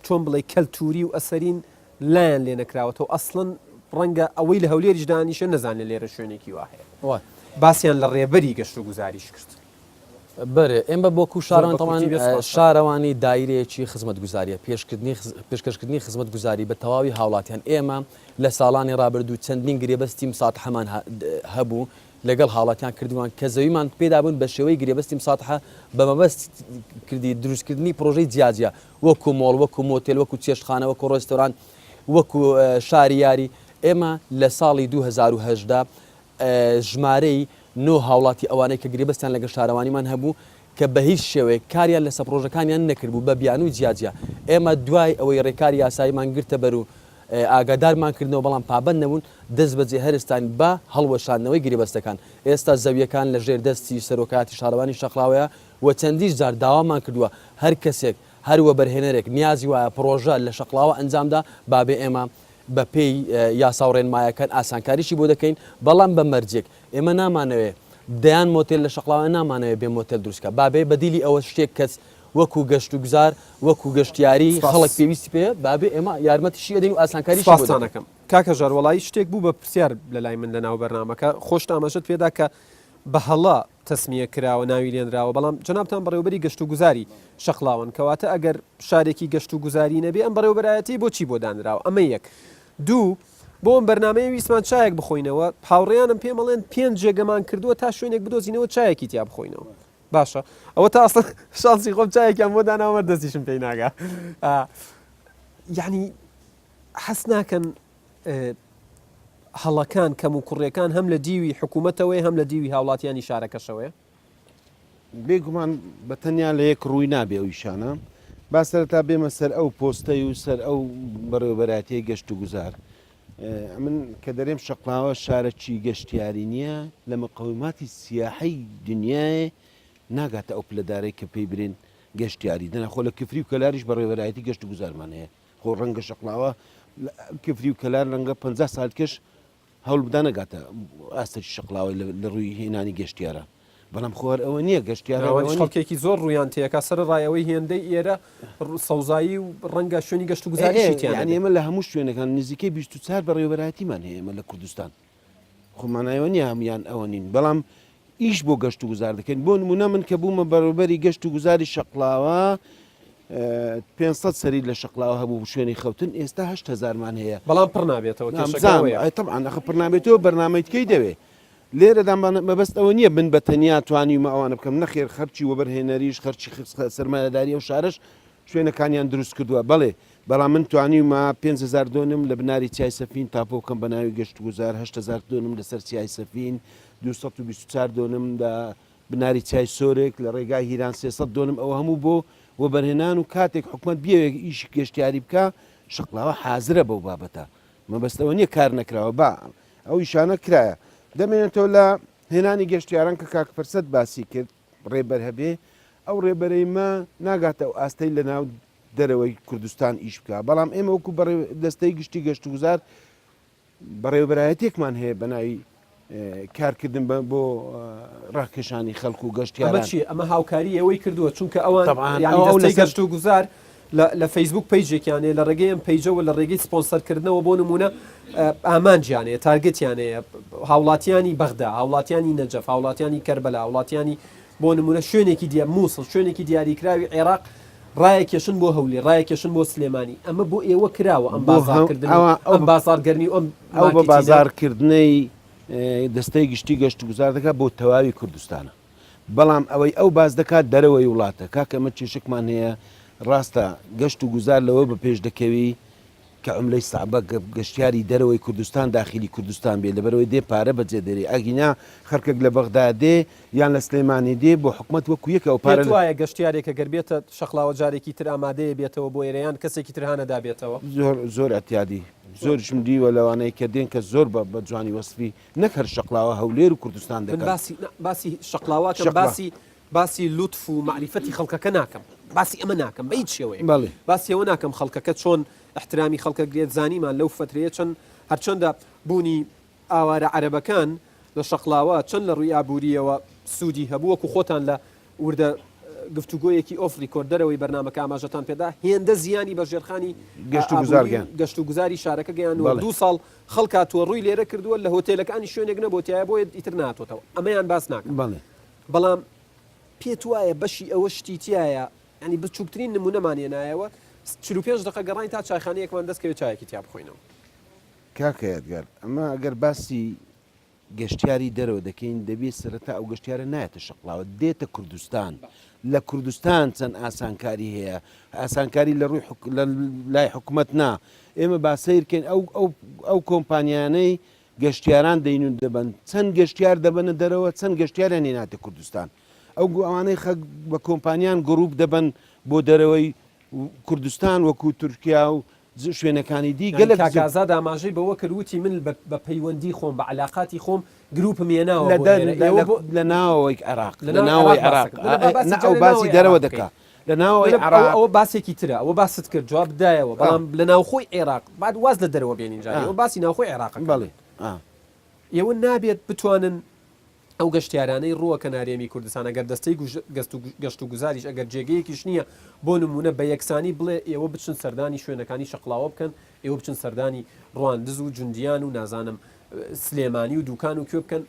چۆن بڵێ کەلتوری و ئەسەرین لایان لێ نەکراوەتەوە ئەسڵەن ڕەنگە ئەوەی لە هەولێریش دانیشێ نەزانێ لێرە شوێنێکی وا هەیە. باسیان لە ڕێبەری گەشتوگوزاریش کرد. بەرێ ئێمە وەکو زۆر شارەوان بە تەبعەن کورتی بێ سوپاس کاک. شارەوانی دایرەیەکی خزمەتگوزاریە پێشکردنی پێشکەشکردنی خزمەتگوزاری بە تەواوی هاوڵاتیان ئێمە لە ساڵانی ڕابردوو چەندین گرێبەستی مساتحەمان هەبوو لەگەڵ هاوڵاتیان کردووان کە زەویمان پێدابوون بە شێوەی گرێبەستی مساتحە بە مەبەست کردی دروستکردنی پڕۆژەی جیاجیا وەکو مۆڵ، وەکو مۆتێل، وەکو چێشتخانە، وەکو ڕێستۆرانت، وەکو شاری یاری، ئێمە لە ساڵی 2018 ژمارەی نۆ هاوڵاتی ئەوانەی کە گرێبەستیان لەگەڵ شارەوانیمان هەبوو کە بە هیچ شێوەیەک کاریان لەسەر پڕۆژەکانیان نەکردبوو بە بیانووی جیاجیا ئێمە دوای ئەوەی ڕێکاری یاساییمان گرتە بەر و ئاگادارمان کردنەوە بەڵام پابەند نەبوون دەستبەجێ هەرستاین بە هەڵوەشاندنەوەی گرێبەستەکان ئێستا زەوییەکان لەژێر دەستی سەرۆکایەتی شارەوانی شەقڵاوەیە و چەندیش جار داوامان کردووە هەر کەسێک، هەر وەبەرهێنەرێک نیازی وایە پڕۆژە لە شەقڵاوە ئەنجامدا با بێ ئێمە بە پێی یاسا و ڕێنمایەکان ئاسانکاریشی بۆ دەکەین، بەڵام بە مەرجێک ئێمە نامانەوێ دەیان مۆتێل لە شەقڵاوە نامانەوێ بێ مۆتێل دروست کا با بێ بەدیلی ئەوە شتێک کەس وەکو گەشتوگوزار وەکو گەشتیاری سپاس. خەڵک پێویستی پێیە با بێ ئێمە یارمەتیشی ئەدەین و ئاسانکاریشی بۆ سپاستان دەکەین. ئەکەم. کاک هەژار وەڵایی شتێک بوو بە پرسیار لە لای من لە ناو بەرنامەکە خۆشت ئاماژەت پێدا کە بە هەڵە تەسمیە کراوە ناوی لێنراوە بەڵام جەنابتان بەڕێوبەری گەشت و گوزاری شەقڵاوەن کەواتە ئەگەر شارێکی گەشت و گوزاری نەبێ ئەم بەڕێوبەرایەتی بۆچی بۆ دانراوە ئەمە یەک دوو بۆ ئەم بەرنامەیە ویستمان چایەک بخۆینەوە هاوڕێیانم پێم ئەڵێن پێنج جێگەمان کردووە تا شوێنێک بدۆزینەوە چایەکی تیا بخۆینەوە باشە ئەوە تا ئەسڵ شانسی خۆم چایەکیان بۆ داناوە دەستیشم پێی ناگا یعنی حەس ناکەن هەڵەکان کەم و کوڕیەکان هەم لە دیوی حکوومەتەوەی هەم لە دیوی هاوڵاتیانی شارەکەشەوەیە؟ بێگومان بە تەنیا لە یەک ڕووی نابێ ئەو ئیشانە. با سەرەتا بێمە سەر ئەو پۆستەی و سەر ئەو بەڕێوەبەرایەتیەی گەشت و گوزار. ئەمن کە دەرێم شەقڵاوە شارەکی گەشتیاری نییە، لە مقەوماتی سیاحەی دنیایێ ناگاتە ئەو پلەدارەی کە پێی برێن گەشتیاری. دەنا خۆ لە کفری و کەلاریش بەڕێوەبەرایەتی گەشت و گوزارمان هەیە. خۆ ڕەنگە شەقڵاوە کفری و کەلار ڕەنگە 50 سال کەش هەوڵ بدا نەگاتە ئاستێکی شەقڵاوەی لە ڕووی هێنانی گەشتیاران بەڵام خۆ هەر ئەوە نییە گەشتیاران ئەوە خەڵکێکی زۆر ڕوویان تێکا سەر ڕای ئەوەی هێندەی ئێرە سەوزایی و ڕەنگە شوێنی گەشت و گوزاریشی تیا یانی ئێمە لە هەموو شوێنەکان نزیکەی 24 بەڕێوەبەرایەتیمان هەیە ئێمە لە کوردستان خۆ مانایەوە نییە هەمویان ئەوە نین بەڵام ئیش بۆ گەشت و گوزار دەکەین بۆ نمونە من کە بوومە بەڕێوبەری گەشت و گوزاری شەقلاوە 500 سەریر لە شەقلاوە هەبوو شوێنی خەوتن ئێستا 8000مان هەیە بەڵام پڕ نابێتەوە کێشەکە طبعا ئەخە پڕ نابێتەوە بەرنامەی تکەی دەوێ لێرەدا مەبەست ئەوە نییە من بە تەنیا توانیومە ئەوانە بکەم نەخێر خەرچی وەبەرهێنەریش خەرچی سەرمایەداری ئەو شارش شوێنەکانیان دروست کردووە بەڵێ بەڵام من توانیومە 5000 دۆنم لە بناری چیای سەفین تاپۆ بکەم بە ناوی گەشتوگوزار 8000 دۆنم لەسەر چیای سەفین 224 دۆنم لە بناری چیای سۆرێک لە ڕێگای هیران 300 دۆنم ئەوە هەموو بۆ وەبەرهێنان و کاتێک حکومەت بیەوێت ئیشی گەشتیاری بکا شەقڵاوە حازرە بەو بابەتە مەبەست ئەوە نییە کار نەکراوە با ئەو ئیشانە کرایە دەمێنێتەوە لە هێنانی گەشتیاران کە کاک فرسەت باسی کرد ڕێبەر هەبێ ئەو ڕێبەرەی مە ناگاتە ئەو ئاستەی لە ناو دەرەوەی کوردستان ئیش بکە بەڵام ئێمە وەکو بەڕێ دەستەی گشتی گەشتوگوزار بەڕێوەبەرایەتێکمان هەیە بە ناوی کارکردن بە بۆ ڕاکێشانی خەڵک و گەشتیاران. ئەمە چییە؟ ئەمە هاوکاری ئێوەی کردووە چونکە ئەوان یانی دەستەی گەشت و گوزار لە فەیسبوک پەیجێکیان هەیە لە ڕێگەی ئەم پەیجەوە لە ڕێگەی سپۆنسەرکردنەوە بۆ نمونە ئامانجیان هەیە تارگێتیان هەیە هاوڵاتیانی بەغدا هاوڵاتیانی نەجەف هاوڵاتیانی کەربەلا هاوڵاتیانی بۆ نمونە شوێنێکی دیە مووسڵ شوێنێکی دیاریکراوی عێراق ڕایەکێشن بۆ هەولێر ڕایەکێشن بۆ سلێمانی ئەمە بۆ ئێوە کراوە ئەم بازاڕکردن و ئەم بازاڕگەرمی و ئەم ئەو بە مارکێتینە؟ بازاڕکردنەی دەستەی گشتی گەشتوگوزار دەکات بۆ تەواوی کوردستانە بەڵام ئەوەی ئەو باس دەکات دەرەوەی وڵاتە کاکە ئەمە کێشەکمان هەیە ڕاستە گەشت و گوزار لەوە بە پێش دەکەوی کە عوملەی سەعبە گەشتیاری دەرەوەی کوردستان داخیلی کوردستان بێ لەبەرئەوەی دێ پارە بەجێ دێرێ ئەگینا خەرکەک لە بەغدا دێ یان لە سلێمانی دێ بۆ حکومەت وەکو یەکە ئەو پارە پێت وایە گەشتیارێک ئەگەر بێتە شەقڵاوە جارێکی تر ئامادەیە بێتەوە بۆ ئێرە یان کەسێکی تر هانەدا بێتەوە؟ زۆر زۆر ئەتیادی زۆریشم دیوە لەوانەی کە دێن کە زۆر بە بە جوانی وەسفی نەک هەر شەقڵاوە هەولێر و کوردستان من دەکەن. باسی نا باسی شەقڵاوە ئەکەم شەقڵا. باسی باسی لوتف و مەعریفەتی خەڵکەکە ناکەم باسی ئەمە ناکەم بە هیچ شێوەیەک بەڵێ. باسی ئەوە ناکەم خەڵکەکە چۆن ئیحترامی خەڵک ئەگرێت زانیمان لەو فەترەیە چەند هەرچەندە بوونی ئاوارە عەرەبەکان لە شەقڵاوە چەند لە ڕووی ئابوورییەوە سوودی هەبوو وەکو خۆتان لە وردە گفتوگۆیەکی off record دەرەوەی بەرنامەکە ئاماژەتان پێدا هێندە زیانی بە ژێرخانی گەشتوگوزار ئابووری و گەیاند. گەشتوگوزاری شارەکە گەیاندووە بەڵێ. دوو ساڵ خەڵک هاتووە ڕووی لێرە کردووە لە هۆتێلەکانی شوێنێک نەبووە تیایا بۆیە ئیتر نەهاتۆتەوە ئەمەیان باس ناکەم بەڵێ. بەڵام پێت وایە بەشی ئەوە شتی تیایە یانی بچووکترین نموونەمان هێنایەوە 45 دەقە گەڕاین تا چایخانەیەکمان دەست کەوێت چایەکی تیا بخۆینەوە. کاکە یادگار ئەمە ئەگەر باسی گەشتیاری دەرەوە دەکەین دەبێ سەرەتا ئەو گەشتیارە نایەتە شەقڵاوە دێتە کوردستان لە کوردستان چەند ئاسانکاری هەیە ئاسانکاری لە ڕووی لە لای حکومەت نا ئێمە با سەیرکەین ئەو ئەو ئەو کۆمپانیانەی گەشتیاران دەین و دەبەن چەند گەشتیار دەبەنە دەرەوە چەند گەشتیاریان هێناتە کوردستان ئەو ئەوانەی خەک بە کۆمپانیان گروپ دەبەن بۆ دەرەوەی کوردستان وەکو تورکیا و شوێنەکانی دی یانی گەلەک کاک زۆر. ئازاد ئاماژەی بەوە کرد وتی من بە بە پەیوەندی خۆم بە عەلاقاتی خۆم گروپم هێناوە لە بۆ دەر ئێرە لە ئێوە لە بۆ لە ناوەوەی عێراق لە لە ناو ناوەوەی عێراق عێراق باسەکەم نا با باسی نا ئەو جارێ باسی ناوەوەی دەرەوە عێراق دەکا بکەین لە ناوەوەی نا ئەوە عێراق ئەوە باسێکی ترە ئەوە باست کرد جوابت دایەوە ئا بەڵام لە ناوخۆی عێراق با واز لە دەرەوە بێنین جارێ ئا ئێوە باسی ناوخۆی عێراق ئەکەن بەڵێ ئا ئێوە نابێت بتوانن. ئەو گەشتیارانەی ڕووەکەن هەرێمی کوردستان ئەگەر دەستەی گەشت و گوزاریش ئەگەر جێگەیەکیش نییە بۆ نموونە بە یەکسانی بڵێ ئێوە بچن سەردانی شوێنەکانی شەقڵاوە بکەن ئێوە بچن سەردانی ڕواندز و جوندیان و نازانم سلێمانی و دوکان و کوێ بکەن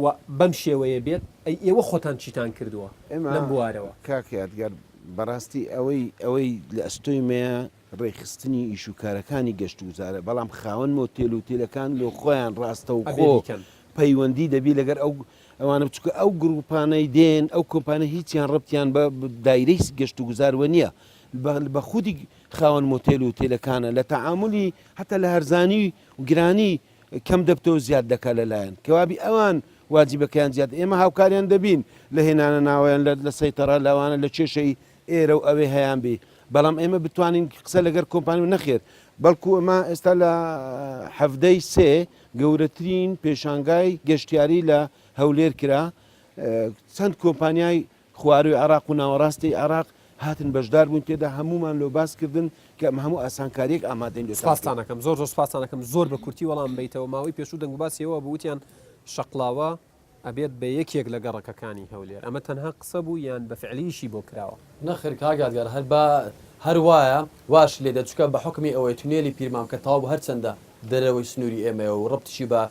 و بەم شێوەیە بێت ئەی ئێوە خۆتان چیتان کردووە ئێمە لەم بوارەوە؟ کاک یادگار بەڕاستی ئەوەی ئەوەی لە ئەستۆی مەیە ڕێکخستنی ئیش و کارەکانی گەشتوگوزارە بەڵام خاوەن مۆتێل و تێلەکان لۆ خۆیان ئەبێ ڕاستەوخۆ بیکەن. پەیوەندی دەبی لەگەر ئەو ئەوانە چونکە ئەو گروپانەی دێن ئەو کۆمپانیا هیچیان ڕەبتیان بە دایرەی گەشتوگوزاروە نییە بە خودی خاوەن مۆتێل و تێلەکانە لە تەعامولی حتا لە هەرزانی و گرانی کەم دەبتەوە زیاد دەکات لەلایەن کەوابی ئەوان واجبەکەیان زیاد ئێمە هاوکاریان دەبین لە هێنانە ناوەیان لە سەیتەڕە لەوانە لە کێشەی ئێرە و ئەوێ هەیان بی بەڵام ئێمە بتوانین قسە لەگەر کۆمپانی و نەخێر بەڵکو ئەمە ئێستا لە حەڤدەی سێ گەورەترین پێشانگای گەشتیاری لە هەولێر کرا چەند کۆمپانیای خواروی عێراق و ناوەڕاستی عێراق هاتن بەشدار بوون تێدا هەمومان لۆ باس کردن کە ئەمە هەموو ئاسانکاریەک ئامادەین لۆتان بکەین. سپاستان ئەکەم زۆر زۆر سپاستان ئەکەم زۆر بە کورتی وەڵام بەیتەوە ماوەی پێشوو دەنگوباسی ئەوە بوو وتیان شەقڵاوە ئەبێت بە یەکێک لە گەڕەکەکانی هەولێر ئەمە تەنها قسە بوو یان بە فعلی ئیشی بۆ کراوە؟ نەخێر کاک یادگار هەر بە هەر وایە واش لێ دێت چونکە بە حوکمی ئەوەی تونێلی پیرمام کە تەواو بوو هەرچەندە دەرەوەی سنووری ئێمەیە و ڕەبتیشی بە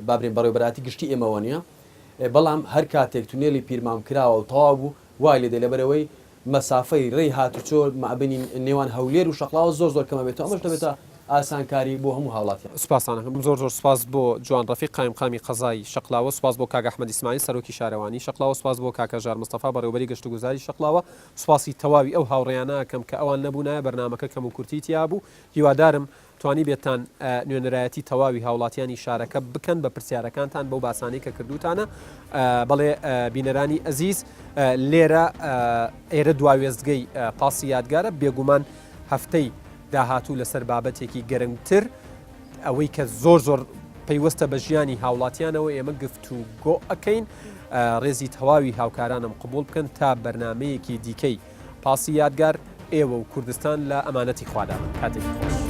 با برێن بەڕێوەبەرایەتی گشتی ئێمەوە نییە بەڵام هەر کاتێک تونێلی پیرمام کراوە و تەواو بوو وای لێ دێ لەبەرئەوەی مەسافەی ڕێی هاتوچۆ مابەینی نێوان هەولێر و شەقڵاوە زۆر زۆر کەم ئەبێتەوە ئەمەش دەبێتە ئاسانکاری بۆ هەموو هاوڵاتیان. سوپاستان ئەکەم زۆر زۆر سوپاس بۆ جوان ڕەفیق قایمقامی قەزای شەقلاوە سوپاس بۆ کاک ئەحمەد ئیسماعیل سەرۆکی شارەوانی شەقلاوە سوپاس بۆ کاک هەژار مستەفا بەڕێوەبەری گەشتوگوزاری شەقلاوە سوپاسی تەواوی ئەو هاوڕێیانە ئەکەم کە ئەوان نەبوونایە بەرنامەکە کەموکورتی تیابوو هیوادارم توانیبێتتان نوێنەرایەتی تەواوی هاوڵاتیانی شارەکە بکەن بە پرسیارەکانتان بەو باسانەی کە کردوتانە بەڵێ بینەرانی ئەزیز لێرە ئێرە دواوێستگەی پاسی یادگارە بێگومان هەفتەی داهاتوو لەسەر بابەتێکی گەرنگتر ئەوەی کە زۆر زۆر پەیوەستە بە ژیانی هاوڵاتیانەوە ئێمە گفت و گۆ ئەەکەین ڕێزی تەواوی هاوکارانم قبول بکەن تا بەرنمەیەکی دیکەی پاسی یادگار ئێوە و کوردستان لە ئەمانەتی خوادا بن. کاتێکی خۆش.